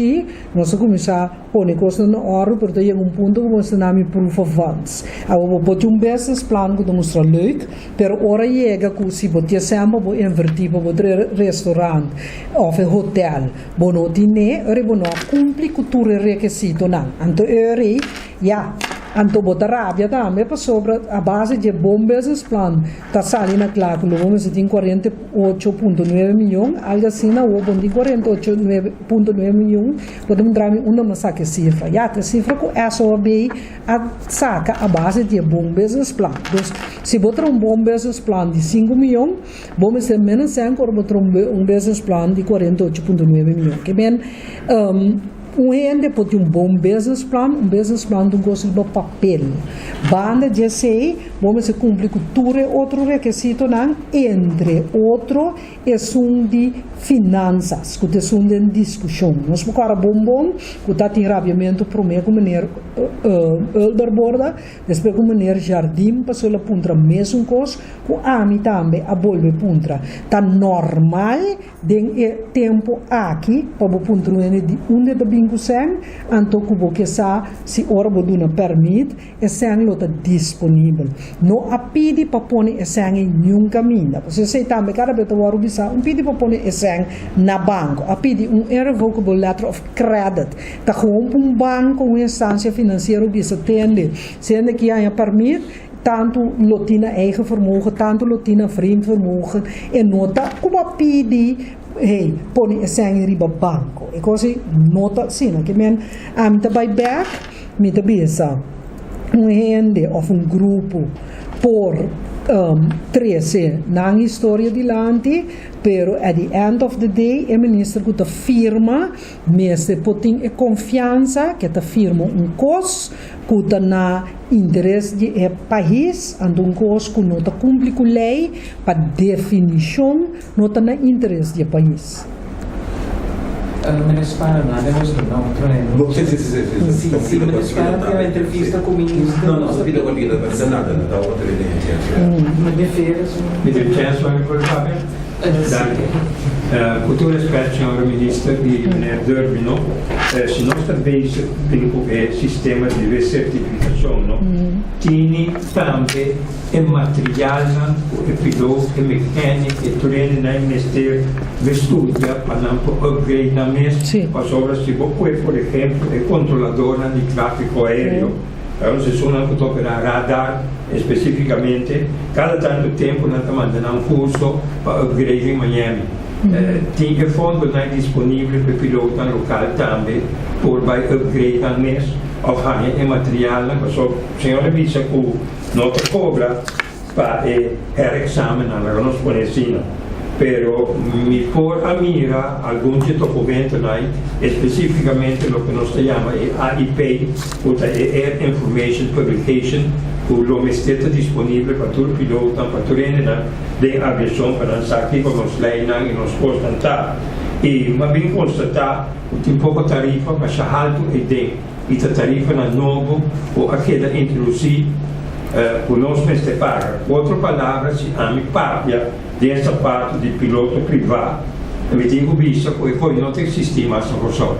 nos a kuminsá pone kos na òrdu, pero tin un punto ku bo ta proof of funds. Awor, bo tin un business plan ku ta mustra leuk, pero ora yega ku si bo tin semper bo invertí pa bo restaurant òf hotel, bo no tin, ora bo no kumpli ku tur rekisitonan. Anto ora, ja, anto bo ta rabia tambe pasobra a base di bon business plan ta sali na kla ku lo bo tin 48.9 mion, algu asina, òf bo tin 48.9 mion, bo ta unda m'a saka sifra. Ja, e sifra ku SOAB a saka a base di bon business plan. Anto, si bo tin un bon business plan di 5 mion, bo mester menos 5 òf bo tin un business plan di 48.9 mion. Ke men, un hende por tin un bon business plan, un business plan di un kos di papel. Banda di esei, bo mester kumpli ku tur otro rekisitonan, entre otro, esun di finansas, ku ta esun di diskushon. Nos por bon bon, ku tabatin rabiamentu promé ku meneer Elder Borda, despues ku meneer Jardim pasó el a puntra mesun kos, ku ami tambe a bolbe puntra. Ta normal den e tempu aki pa bo puntra di unda ta bin ku sèn, anto ku bo ke sa si ora bo duna pèrmit e sèn lo ta disponibel. No a pidi pa pone e sèn ningun kaminda. Bo sa tambe kada bes ta bisa no a pidi pa pone e sèn na banko. A pidi un irrevocable letter of credit. Ta gewoon un banko, un instansia finansiero bisa tende. Sende ku a pèrmit tantu lo tin eigen vermogen, tantu lo tin vreemd vermogen e no ta ku a pidi hey, pone e sèn riba banko. E kos no ta asina, ke men ami ta bai bèk, mi ta bisa un hende òf un grupo por trese nan historia dilanti, pero at the end of the day, e minister ku ta firma, mester por tin e konfiansa ku ta firma un kos ku ta na interes di e pais, anto un kos ku no ta kumpli ku lei, pa definishon no ta na interes di e pais. Meneer Spara, nada nos no, No, si. Si, meneer Spara tin un entrevista ku minister. No, no, vida olvida, pero nada, no ta otro Meneer Veres. Meneer Chancellor, por fabor. Dank u. Ku tur rèspèt, señor minister i meneer Derby, no? Si nos ta bezig ku e sistema di resertifikashon, no? Tin tambe e materialnan, e piloto, e mechanic, e trainer nan mester studia pa nan por upgrade nan mes. Pasobra si bo por ehèmpel, e kontroladornan di tráfiko aéreo, anto nan ku ta operá radar espesífikamente, kada tantu tempu nan ta manda un kurso pa upgrade na Miami. Tin e fondonan disponibel pa piloto lokal tambe por bai upgrade nan mes òf haña e materialnan, pasobra señor a bisa ku no ta kobra pa e herexamen, nan nos pone asina. Pero mi por a mira algun dokumentonan, espesífikamente loke nos ta yama e AIP, ku ta Air Information Publication, ku lo mester ta disponibel pa tur piloto, pa tur den aviashon, pa nan sa kiko nos leinan i nos kosnan ta. I m'a bin konstatá ku tin poko tarifa, mas haltu e den, i ta tarifanan nobo, ku a keda introdusí ku nos mester paga. Otro palabra, si ami papia den sapatu di piloto privá, mi tin ku bisa ku e kos no ta eksistí mas na Kòrsou.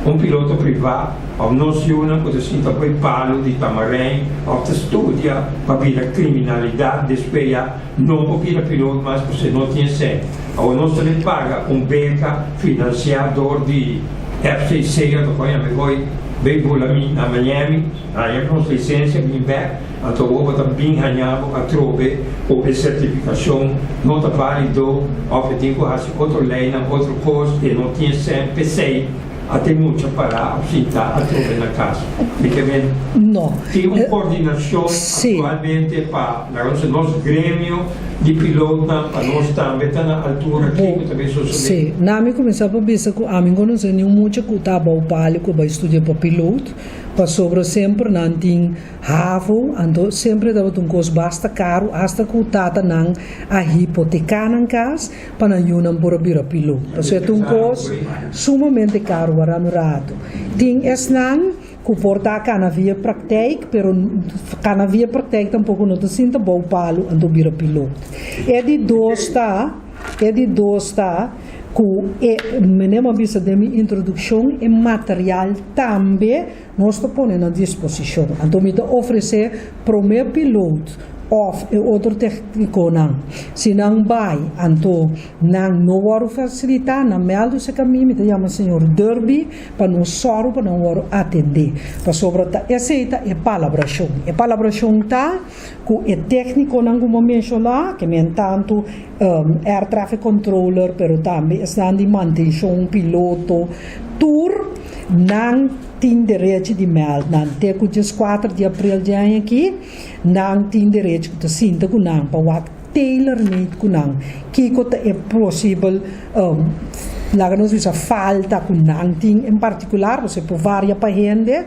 Un piloto privá, òf nos yunan ku ta sinta poi palu di tamarijn, òf ta studia pa bira kriminalidat, despues ya no por bira piloto mas, pasobra no tin sèn. Awor nos tambe paga un beka finansiá dor di FCC, anto koña mi voy bai bula mi na Miami, haña nos lisensia bin bèk, anto bo ta bin haña bo atrobe ku e sertifikashon no ta válido, òf e tin ku hasi otro leinan, otro kos, e no tin sèn p'esei. Ata e mucha pará òf sintá atrobe na kas. Mi ke men No. tin un kordinashon aktualmente pa laga nos nos gremio di pilotnan pa nos tambe ta na altura kiko ta bin sosodé. Sí. Na mi kuminsá pa bisa ku ami konosé niun mucha ku ta abou pali ku bai studia pa pilot, pasobra semper nan tin havo, anto semper e tabata un kos basta karu, asta ku tatanan a hipoteká nan kas pa nan yunan por a bira pilot. Pasobra e ta un kos sumamente karu wara un ratu. Tin esnan ku por ta kana via praktijk, pero kana via praktijk tampoko no ta sinta bou palu anto bira pilot. E di dos ta, e di dos ta ku e, mene mi a bisa den mi introdukshon, e material tambe nos ta pone na disposishon. Anto mi ta ofresé promé pilot òf e otro teknikonan, si nan bai anto nan no wòrdu fasilitá, nan mèldu se kamin, mi ta yama señor Derby pa nos sòru pa nan wòrdu atendé. Pasobra ta esei ta e palabrashon. E palabrashon ta ku e teknikonan ku bo menshoná, ke men tantu air traffic controller, pero tambe esnan di mantenshon, piloto, tur nan tin derechi di mèld nan te ku dieskuater di aprel di aña aki. Nan tin derecho ku ta sinta ku nan pa wak tailor made ku nan kiko ta e posibel laga nos bisa falta ku nan tin en partikular pasobra e por varia pa hende.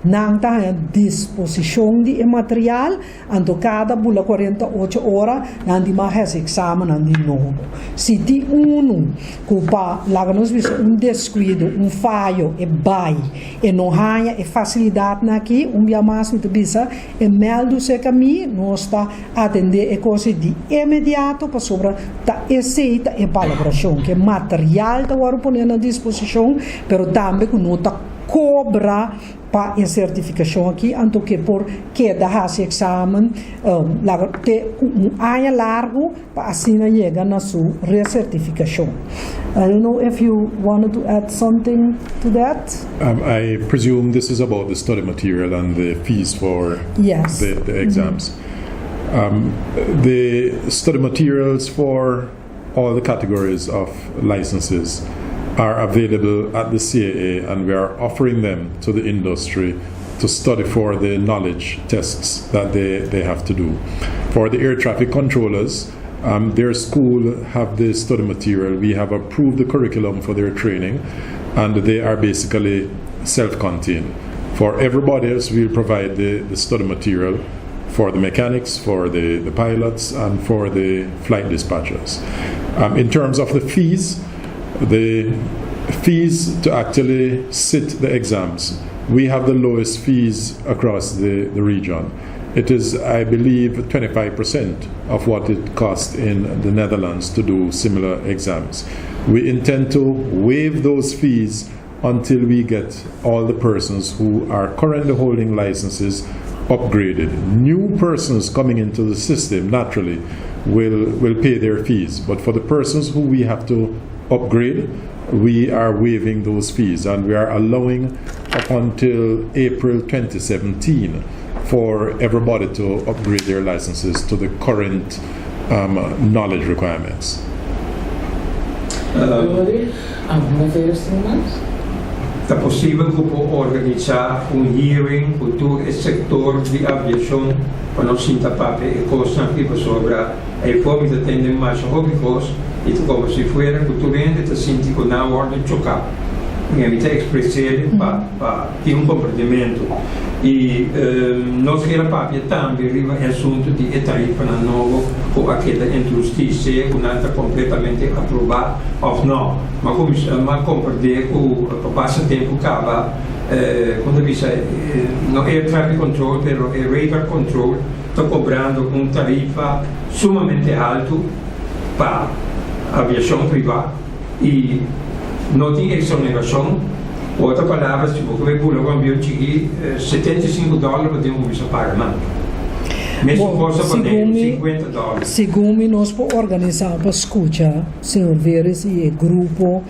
Nan ta haña disposishon di e material anto kada bula 48 ora nan di mas hasi eksamennan di nobo. Si tin unu ku pa laga nos bisa un deskuido un fayo e bai E no haña e fasilidatnan aki, un bia mas mi ta bisa, e mèldu serka mi, nos ta atendé e kos ei di inmediato pasobra ta esei ta e palabrashon, ku e material ta wòrdu poné na disposishon, pero tambe ku no ta kobra pa e sertifikashon aki, anto ku e por keda hasi eksamen laga te ku un aña largu pa asina yega na su resertifikashon. I don't know if you wanted to add something to that? I presume this is about the study material and the fees for Yes. the exams. The study materials for all the categories of licenses are available at the CAA, and we are offering them to the industry to study for the knowledge tests that they have to do. For the air traffic controllers, their school have the study material. We have approved the curriculum for their training, and they are basically self-contained. For everybody else, we'll provide the study material for the mechanics, for the pilots, and for the flight dispatchers. In terms of the fees, the fees to actually sit the exams, we have the lowest fees across the region. It is, I believe, 25% of what it costs in the Netherlands to do similar exams. We intend to waive those fees until we get all the persons who are currently holding licenses upgraded. New persons coming into the system naturally will pay their fees, but for the persons who we have to upgrade, we are waiving those fees, and we are allowing up until April 2017 for everybody to upgrade their licenses to the current knowledge requirements. Algun mas? Ta posibel ku por organisá un hearing ku tur e sektor di aviashon pa nos sinta papia e kosnan aki, pasobra e forma ta tende masha hopi kos i ta komo si fuera ku tur hende ta sinti ku nan wòrdu choká. Mi ta ekspres'é pa tin un komprendimentu i nos kier a papia tambe riba e asuntu di e tarifanan nobo ku a keda introdusí, sea ku nan ta kompletamente aprobá òf nò. M'a kuminsá m'a komprendé ku pa pasa tempu kaba, kon ta bisa, no air traffic control pero e radar control ta kobrando un tarifa sumamente haltu pa aviashon privá i no tin eksonerashon. Ku otro palabra, si bo ke bula ku avion chikí, $75 bo tin ku kuminsá paga nan. Mesun kos ta Boneiru, $50. Segun mi nos por organisá pa skucha señor Veres i e grupo,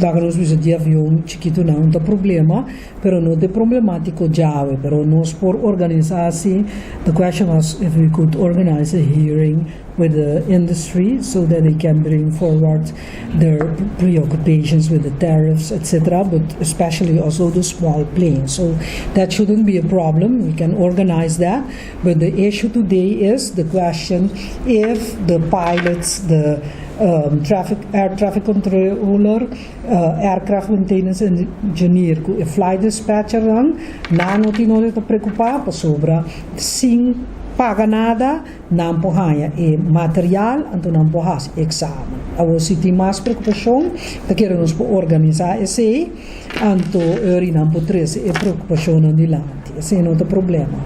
laga nos bisa di avion chikitunan un ta problema, pero no ta e problemátiko djawe, pero nos por organisá si, the question was if we could organize a hearing. with the industry so that they can bring forward their preoccupations with the tariffs, etc., but especially also the small planes. So that shouldn't be a problem. We can organize that. But the issue today is the question if the pilots, the air traffic controller, aircraft maintenance engineer, e flight dispatcher nan, nan no tin di preokupá pasobra sin paga nada, nan por haña e material, anto nan por hasi examen. Awor si tin mas preokupashon, ta kere nos por organisá esei, anto eri nan por trese e preokupashon dilanti. Esei no ta problema.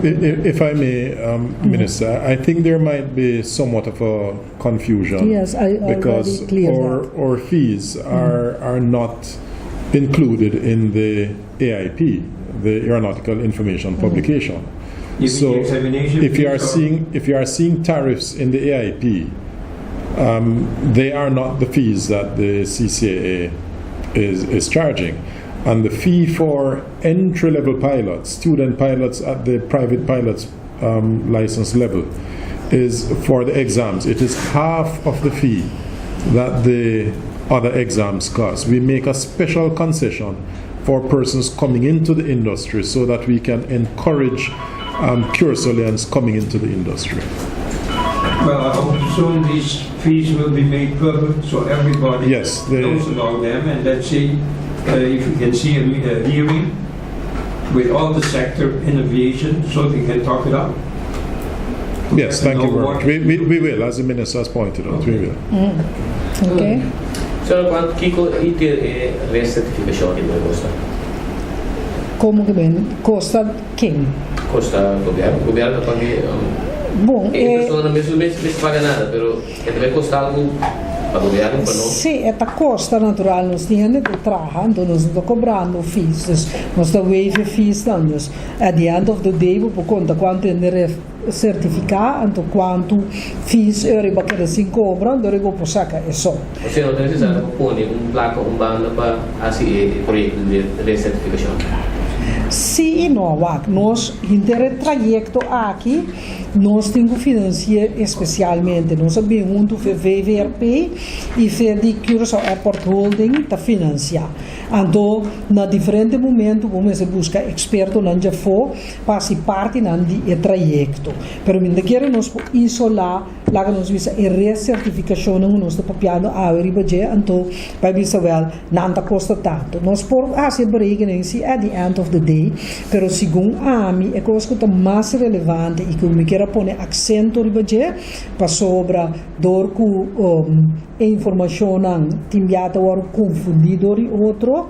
If I may, Minister, I think there might be somewhat of a confusion. Yes, I already because cleared our, that. our fees are not included in the AIP, the Aeronautical Information Publication. You mean So the examination if you are fees or- seeing if you are seeing tariffs in the AIP, they are not the fees that the CCAA is charging. And the fee for entry level pilots, student pilots at the private pilots license level, is for the exams. It is half of the fee that the other exams cost. We make a special concession for persons coming into the industry so that we can encourage Curaçaoans coming into the industry. Well, I hope soon these fees will be made public so everybody Yes, knows about them. And let's see if we can see a hearing with all the sector in aviation so they can talk it out. Yes, thank you Know very what- much. We will, as the minister has pointed out, we will. Okay? Sra. Kuantu kiko e resertifikashon ta kosta? Kon ku bin? Kosta ken? Kosta gobièrnu? Gobièrnu ta paga Bon, e persona mes no paga nada, pero e ta bai kosta algu pa gobièrnu pa no? Si, e ta kosta natural, nos tin di traha, anto nos no ta kobrando fees, dus nos ta waive fees dan, dus at the end of the day, bo konta kuantu hende sertifiká, anto kuantu fees e riba keda sin kobra, anto riba por saka esei. Osea, no ta nesesario pone un plaka, un banda pa hasi e proyekto di resertifikashon. Si i no, wak, nos henter trayekto aki, nos tin ku finansiá espesialmente, nos a bin huntu VVRP i di Curaçao Airport Holding ta finansiá. Anto, na diferente momento, bo mester buska ekspertonan di afó, pa hasi parti nan di e trayekto. Pero mi ke nos isolá, laga nos bisa e resertifikashon nos ta papiando awe riba dje, anto bai bisa wel, nan ta kosta tantu. Nos por hasi berekening si at the end of the day, pero segun ami, e kos ku ta mas relevante i ku mi ke pone aksento riba dje, pasobra dor ku e informashon tin biaha ta konfundí dor otro,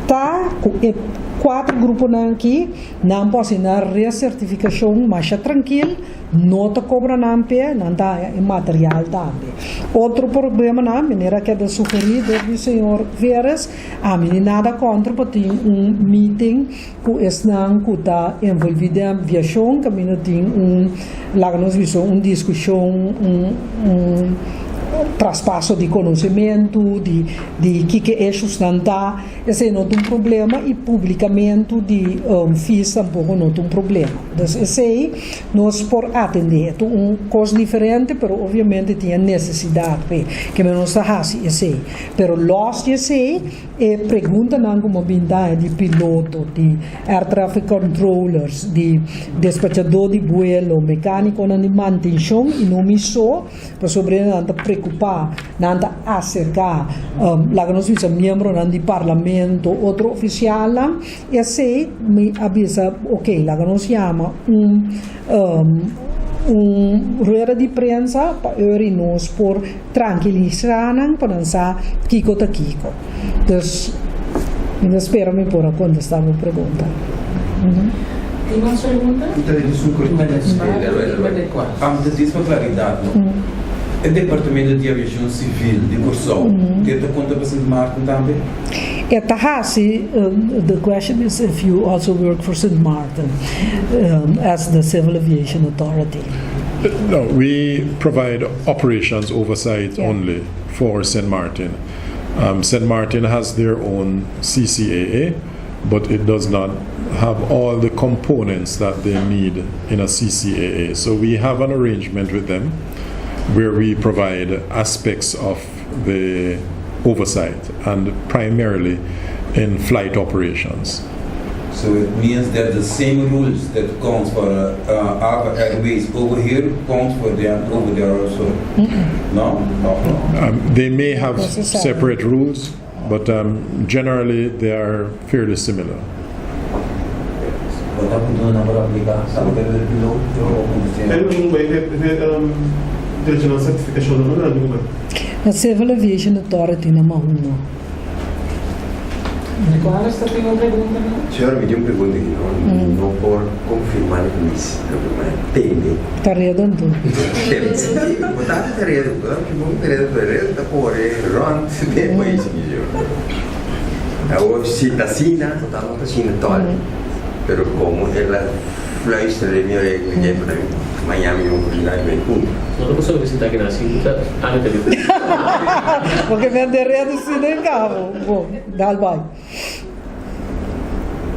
ta ku e kuater gruponan aki nan por hasi nan resertifikashon mas trankil, no ta kobra nan pe, nan ta e material tambe. Otro problema nan, manera ku a sugerí di señor Veres, ami nada kontra pa tin un meeting ku esnan ku ta envolví den aviashon, kaminda tin un, laga nos bisa, un diskushon, un traspaso di konosementu, di kiko issues nan ta, esei no ta un problema i publikamentu di fees tampoko no ta un problema. Anto, esei nos por atendé. Ta un kos diferente, pero obviamente tin nesesidat ku nos ta hasi esei. Pero los di esei, e preguntanan komo bin di piloto, di air traffic controllers, di despachadó di vuelo, mekániko di mantenshon i no mi so, pasobra nan ta preokupá, nan ta aserká, laga nos bisa miembro di parlamento, otro ofisial, i asina mi a bisa, ok, laga nos yama un rueda di prensa pa nos por trankilisá nan pa nan sa kiko ta kiko. Dus, mi ta spera mi por a kontestá e pregunta. Tin mas pregunta? Anto, un kòrtiku. Antes pa klaridat, no? E departamento di aviashon sivil di Kòrsou, ta konta pa Sint Maarten tambe? E ta hasi, the question is if you also work for St. Martin as the Civil Aviation Authority. No, we provide operations oversight only for St. Martin. St. Martin has their own CCAA. but it does not have all the components that they need in a CCAA. So we have an arrangement with them where we provide aspects of the oversight and primarily in flight operations. So it means that the same rules that counts for Ava Airways over here counts for them over there also. No? No. They may have Necessary. separate rules, but generally they are fairly similar. Bo ta punto na por apliká, sabe ku e piloto Tem um bem direito na sertifikashon no na numa. Na Civil Aviation Authority na Mahuma. Nicolas, tin un pregunta, no? Señora, mi tin un pregunta aki, no, no por konfirmá esei, pero tende. Ta redondo. Bo ta redo, ku bon redo, redo ta kore rònt den pais aki, señor. Awor, si ta asina, ta no ta asina tòg. Pero komo el a fluister den mi orea ku pa Miami un oportunidat bin huntu. No ta pasobra ku ta aki na sinku ta ami ta di. Porque vende redo si den cabo. Bon, dal bai.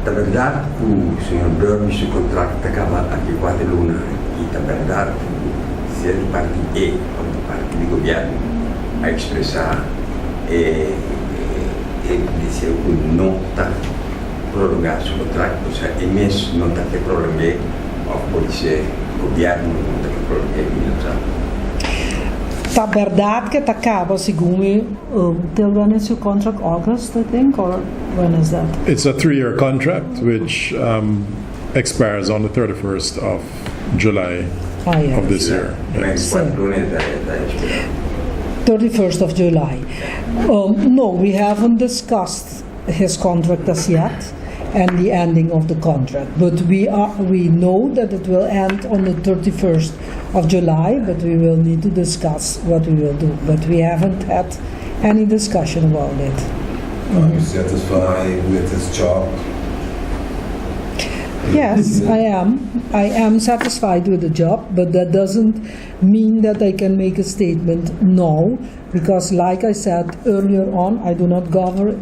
Ta berdat ku señor Derby su kontrakt ta kaba aki 4 luna i ta berdat ku sea di parti E òf di parti di gobièrnu a ekspresá e deseo ku no ta prolongá su kontrakt, osea e mes no ta ke prolong'é òf por ser gobièrnu no ta ke prolong'é, mi no sa. Ta berdat ku ta kaba segun mi, till when is your contract? August, I think, or when is that? It's a 3-year contract which expires on the 31st of July of this year. Mas Yes. 4 luna ta ekspirá. 31st of July. No, we haven't discussed his contract as yet and the ending of the contract. But we know that it will end on the 31st of July, but we will need to discuss what we will do. But we haven't had any discussion about it. Are you satisfied with his job? Yes, I am. I am satisfied with the job, but that doesn't mean that I can make a statement now, because, like I said earlier on, I do not govern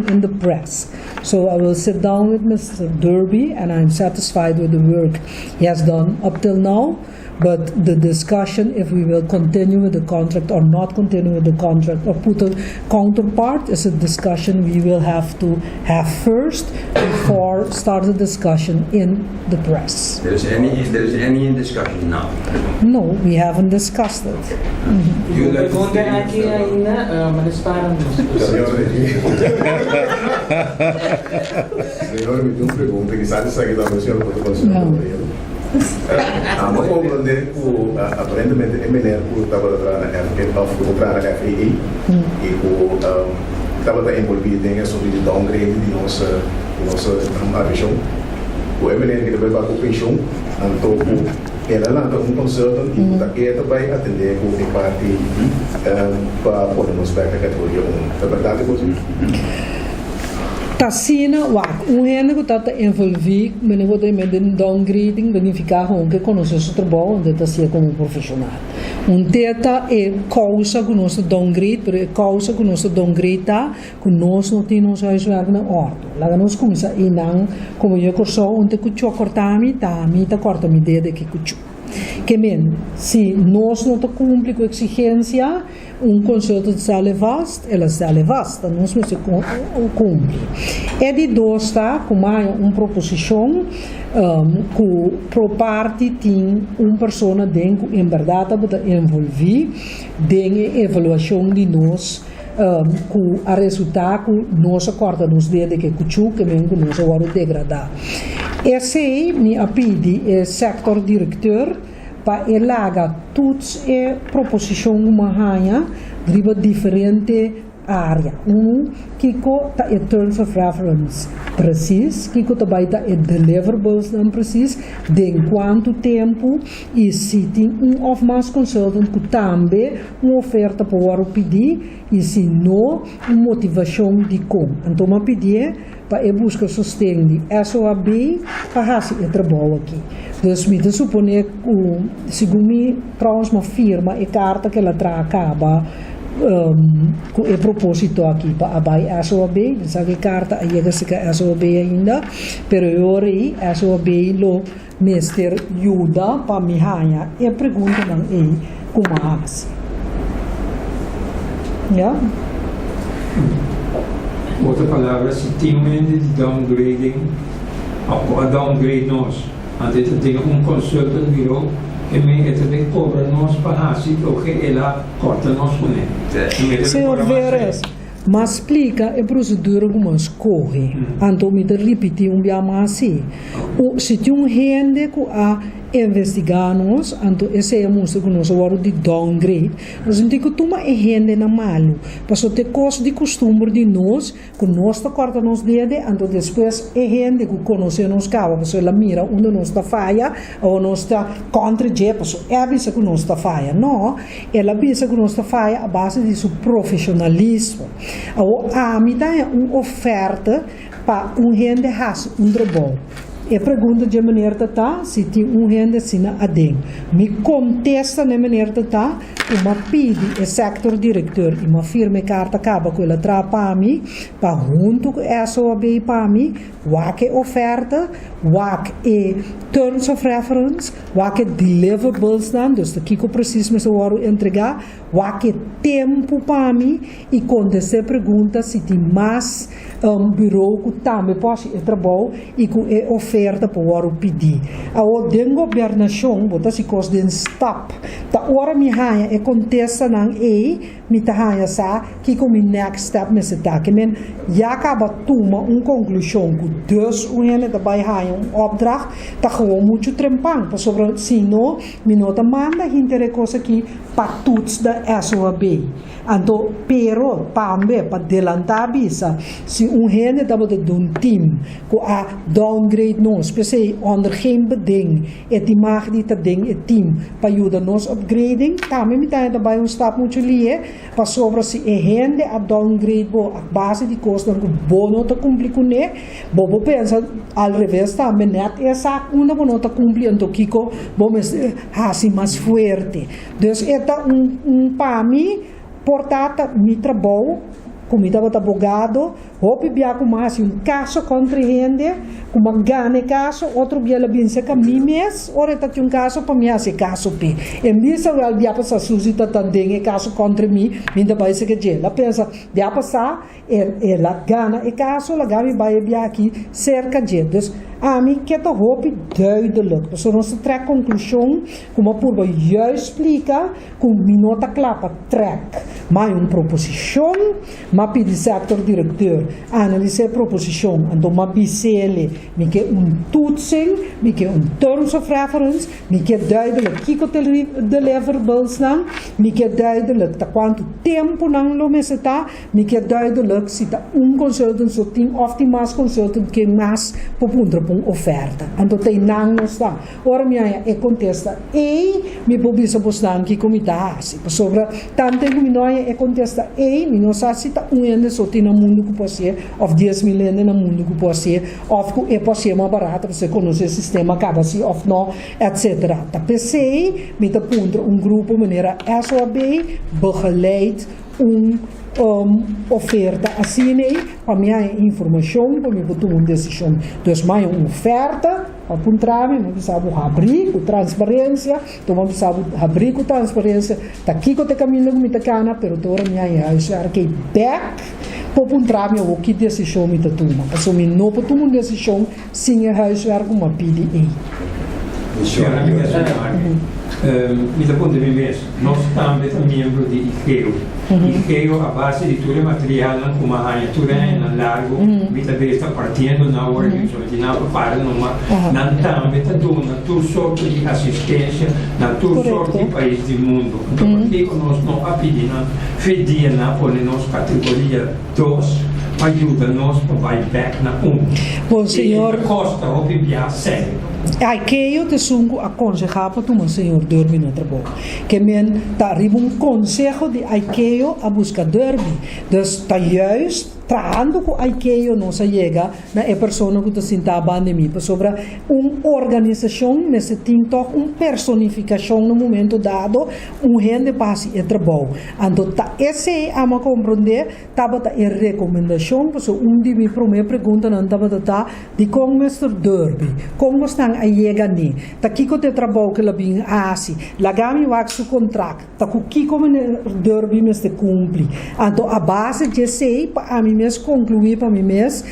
in the press. So I will sit down with Mr. Derby, and I'm satisfied with the work he has done up till now. But the discussion if we will continue with the contract or not continue with the contract or put a counterpart is a discussion we will have to have first before start the discussion in the press. There is any discussion now? No, we haven't discussed it. You like to Pregunta stay, aki Mr. ainda, mas para nos. Señor, mi tin un pregunta, kisas esaki tambe señor por kontestá. No. Ami a komprondé ku aparentemente e meneer ku tabata traha na F, òf ku traha na FAA i ku tabata envolví den asuntu di downgrade di nos aviashon. Ku e meneer ku bai ku penshon, anto ku el a lanta un consultant i ku ta e ta bai atendé ku e parti pa pone nos bèk na kategoria 1. Ta berdat ku T'asina, wak, un hende ku ta envolví, mi por den downgrading, nifiká ku ku konosé su trabou, unda ta asina komo profeshonal. Un teta e kousa ku nos downgrade, pero e kousa ku nos downgrade ta ku nos no tin nos huiswerk na òrdu. Laga nos kuminsá einan, komo yu Kòrsou, un te kuchú kòrta mi, ta mi ta kòrta mi dede ku kuchú. Ke men, si nos no ta kumpli ku eksigensia, un consultant stel vast, el a stel vast, nos mester kumpli. E di dos ta, komo un proposishon, ku pro parti tin un persona den ku en berdat ta envolví den evaluashon di nos, ku a resultá ku nos a kòrta nos dede ku kuchú ke men ku nos a wòrdu degradá. Esei mi a pidi e sector directeur pa e laga toets e proposishon ku m'a haña riba diferente área. Un, kiko ta e terms of reference precies, kiko ta bai ta e deliverables nan precies, den kuantu tempu i si tin un òf mas consultant ku tambe un oferta por pidi i si no, un motivashon di kon. Anto, m'a pidi pa e buska sosten di SOAB pa hasi e trabou aki. Dus mi ta suponé ku, segun mi, trouwens, m'a firma e karta ku el a traha kaba. Ku e propósito aki pa a bai SOAB, mi sa ku e karta a yega serka SOAB ainda, pero e ora ei SOAB lo mester yuda pa mi haña e preguntanan ei ku mi a hasi. Ya. Ku otro palabra, si tin un hende di downgrading òf ku a downgrade nos, Anto e ta den un consultant bureau e men e ta den cobra nos pa haci loke el a corta nos cune. E men ta den Señor cobra mas Veres, m'a splica e procedura cu m'a scoge, anto mi ta ripiti un bia mas si. U, si tin un hende cu a investiga nos, anto esey a mustra cu nos a wordo di downgrade, nos no tin cu tuma e hendenan malu, pasobra ta e cos di custumber di nos Ku nos ta kòrta nos dede, anto despues e hende ku konosé nos kaba, pasobra el a mira unda nos ta faya, awor nos ta kontra dje, pasobra e a bisa ku nos ta faya. No, el a bisa ku nos ta faya a base di su profeshonalismo. Awor ami ta haña un oferta pa un hende hasi un trabou. E pregunta dje meneer ta ta si tin un hende asina aden. Mi kontesta na e meneer ta ta ku m'a pidi e sector directeur i m'a firma e karta kaba ku el a traha pa mi pa huntu ku SOAB pa mi wak e oferta, wak e terms of reference, wak e deliverablesnan, dus ta kiko presis mester wòrdu entregá, wak e tempu pa mi i kontestá e pregunta si tin mas bureau ku tambe por hasi e trabou i ku e oferta por wòrdu pidí. Awor den gobernashon bo ta hasi kos den stap. Ta ora mi haña e kontestanan ei mi ta haña sa kiko mi next step mester ta. Ke men ya kaba tuma un konklushon ku dus un hende ta bai haña un opdracht ta gewoon muchu trempan pasobra si no mi no ta manda hinter e kos aki pa toets de SOAB. Anto, pero, tambe pa delantá bisa, si un hende tabata dun team ku a downgrade nos, p'esei onder geen beding e tin mag di ta den e team pa yuda nos upgrading, tambe mi ta ta bai un stap muchu lihe, pasobra si e hende a downgrade bo a base di kosnan ku bo no ta kumpli kuné, bo por pensa al reves tambe, nèt esaki unda bo no ta kumpli, anto kiko bo mester hasi mas fuerte. Dus e ta un un pa mi por ta ta mi trabou ku mi tabata abogado, hopi bia ku mi a hasi un kaso kontra e hende, ku mi a gana e kaso, otro bia el a bin serka mi mes ora e ta tin un kaso pa mi hasi e kaso p'e. En bisa wèl bia pasá Susie ta ta den e kaso kontra mi, mi ta bai serka dje. El a pensa bia pasá El a gana e kaso, laga mi bai e bia aki serka dje. Dus ami ke ta hopi duidelijk, pasobra nos ta trek konklushon ku mi a purba juist splika ku mi no ta kla pa trek. Ma hay un proposishon, mi a pidi sector directeur analisá e proposishon, anto mi a bis'ele mi ke un toetsing, mi ke un terms of reference, Mi ke duidelijk kiko ta e deliverablesnan, mi ke duidelijk ta kuantu tempu nan lo mester ta, mi ke duidelijk si ta un consultant so tin òf tin mas consultant ke mas por puntra pa un oferta. Anto ta einan nos ta. Ora mi haña e kontesta ei, mi por bisa bosnan kiko mi ta hasi. Pasobra tanten ku mi no haña e kontesta ei, mi no sa si ta un hende so tin na mundu ku por hasié òf diesmil hende na mundu ku por hasié. Of ku e por ser mas barato pasobra e konosé e sistema kaba si of no, etc. Ta p'esei mi ta puntra un grupo manera SOAB begeleid un oferta asina ei pa mi haña informashon pa mi por tuma un desishon. Dus mi haña un oferta pa puntra mi, mi bisa bo habrí ku transparensia, to mi bisa bo habrí ku transparensia ta kiko ta e kaminda ku mi ta kana, pero te ora mi haña e huiswerk ei bèk. Por puntra mi awor ki desishon mi ta tuma, pasobra mi no por tuma un desishon sin e huiswerk ku mi a pidi ei. Señora, mi ta suma mi ta puntra mi mes, nos tambe ta miembro di IGEO. IGEO a base di tur e materialnan ku mi a haña tur e añanan largu, mi ta bes ta partiendo nan awor aki, pasobra mi tin nan pa para numa. Nan tambe ta duna tur sorto di asistensia na tur sorto di pais di mundu. Anto pakiko nos no a pidi nan? Fe dia nan a pone nos kategoria dos pa yuda nos pa bai bek na un. Bon, I e señor. ta kosta hopi bia sèn. Aikeo ta esun ku a konsehá pa tuma señor Derby na trabou. Ke men ta riba un konseho di Aikeo a buska Derby. Dus ta juist. Trahando ku ICAO nos a yega na e persona ku ta sintá banda di mi, pasobra un organisashon mester tin tòg un personifikashon na momento dado, un hende pa hasi e trabou. Anto ta esei amo a komprondé tabata e rekomendashon, pasobra un di mi promé preguntanan tabata ta, Dikon Mister Derby? Kon bosnan a yega ni? Ta kiko ta e trabou ku el a bin hasi? Laga mi wak su kontrakt. Ta ku kiko meneer Derby mester kumpli? Anto a base dje esei pa ami mes konkluí pa mi mes,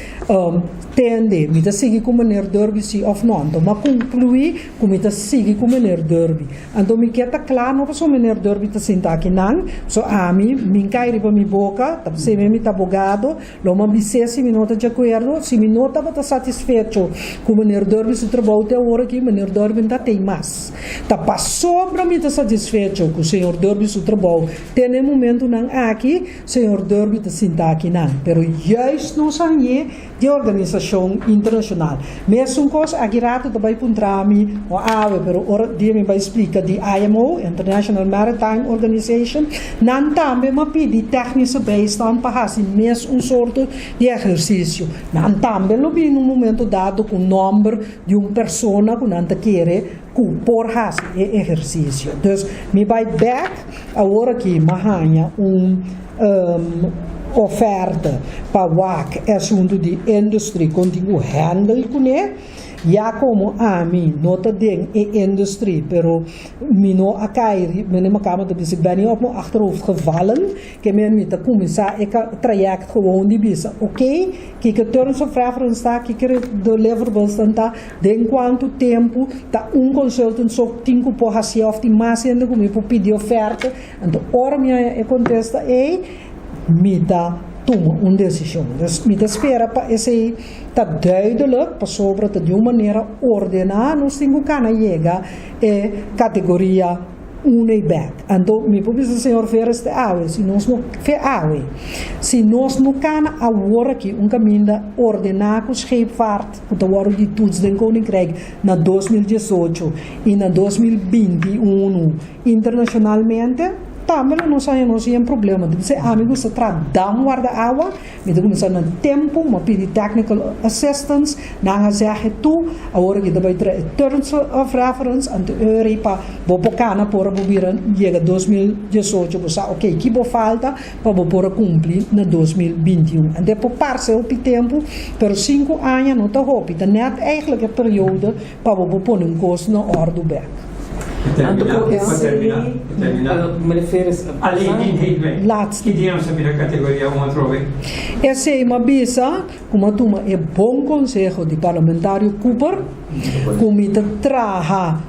Tende, mi ta sigui ku meneer Derby si òf no? Anto m'a konkluí ku mi ta sigui ku meneer Derby. Anto mi ke ta kla no pasobra meneer Derby ta sinta akinan, pasobra ami, mi kai riba mi boka, ta p'esei mi ta abogado, Lo m'a bis'é si mi no ta djakuerdo, si mi no tabata satisfecho ku meneer Derby su trabou te awor aki, meneer Derby n'ta tei mas. Ta pasobra mi ta satisfecho ku señor Derby su trabou te na e momentunan aki, señor Derby ta sinta akinan. Pero juist nos a hañ'é di e organisashon internashonal. Mesun kos aki rato ta bai puntra mi, no awe, pero ora dia mi bai splika di IMO, International Maritime Organization, nan tambe m'a pidi technische bijstand pa hasi mes un sorto di ehersisio. Nan tambe lo bini un momento dado ku nomber di un persona ku nan ta kere ku por hasi e ehersisio. Dus mi bai bek awor aki m'a haña un oferta pa wak e asuntu di industry kon tin ku handle kuné. Ya komo ami no ta den e industry pero mi no a kai mi no kaba ta bisa ik ben niet op mijn achterhoofd gevallen ke men mi ta kuminsá e trayect gewoon di bisa oké kiko terms of reference ta kiko deliverables nan ta den kuantu tempu ta un consultant so tin ku por hasié òf tin mas hende ku mi por pidi oferta. Anto ora mi haña e kontesta ei, mi ta tuma un desishon. Dus mi ta spera pa esei ta duidelijk, pasobra ta di un manera ordená nos tin ku kana yega e kategoria uno i bèk. Anto mi por bisa señor Veres te awe, si nos no fe awe, si nos no kana awor aki un kaminda ordená ku scheepvaart ku ta wòrdu di toets den Koninkrijk na 2018 i na 2021, Internacionalmente, tambe lo nos haña nos yen problema. Di bisei ami gusta traha dam warda awa, mi ta cuminsa na tempo, mi a pidi technical assistance, nan a zeg e tu, awor aki ta bay traha e terms of reference, anto eur pa bo por cana por a bo bira yega 2018, bo sa ok ki bo falta pa bo por a cumpli na 2021. Anto e por parce hopi tempo, pero cinco aña no ta hopi, ta net eigenlijk e periode Pa bo por pone un kos na òrdu bèk. Anto ku esei, meneer Veres a bisa. Laatste. Esei m'a bisa ku m'a tuma e bon konseho di Parlamentario Cooper ku mi ta traha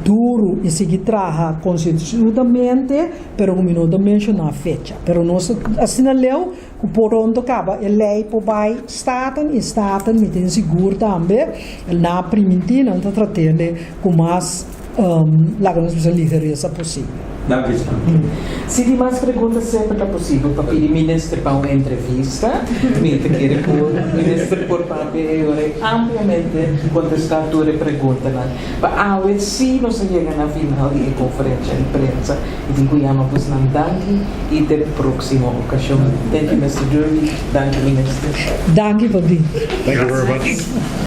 duru i sigui traha konsiensudamente pero ku mi no ta menshoná fecha. Pero nos ta asina leu Ku pronto kaba e lei por bai Staten i Staten mi tin sigur tambe na primintí nan ta trat'é ku mas laga nos bisa ligeresa posibel. Danki Santi. Si tin mas pregunta semper ta posibel pa pidi minister pa un entrevista. Mi ta kere ku minister por papia e ora ei ampliamente kontestá tur e preguntanan. Pa awe sí nos a yega na final di e konferensha di prensa. Mi tin ku yama bosnan danki i te próksimo okashon. Thank you Mister Derby, danki Minister. Danki pa bin. Thank you very much.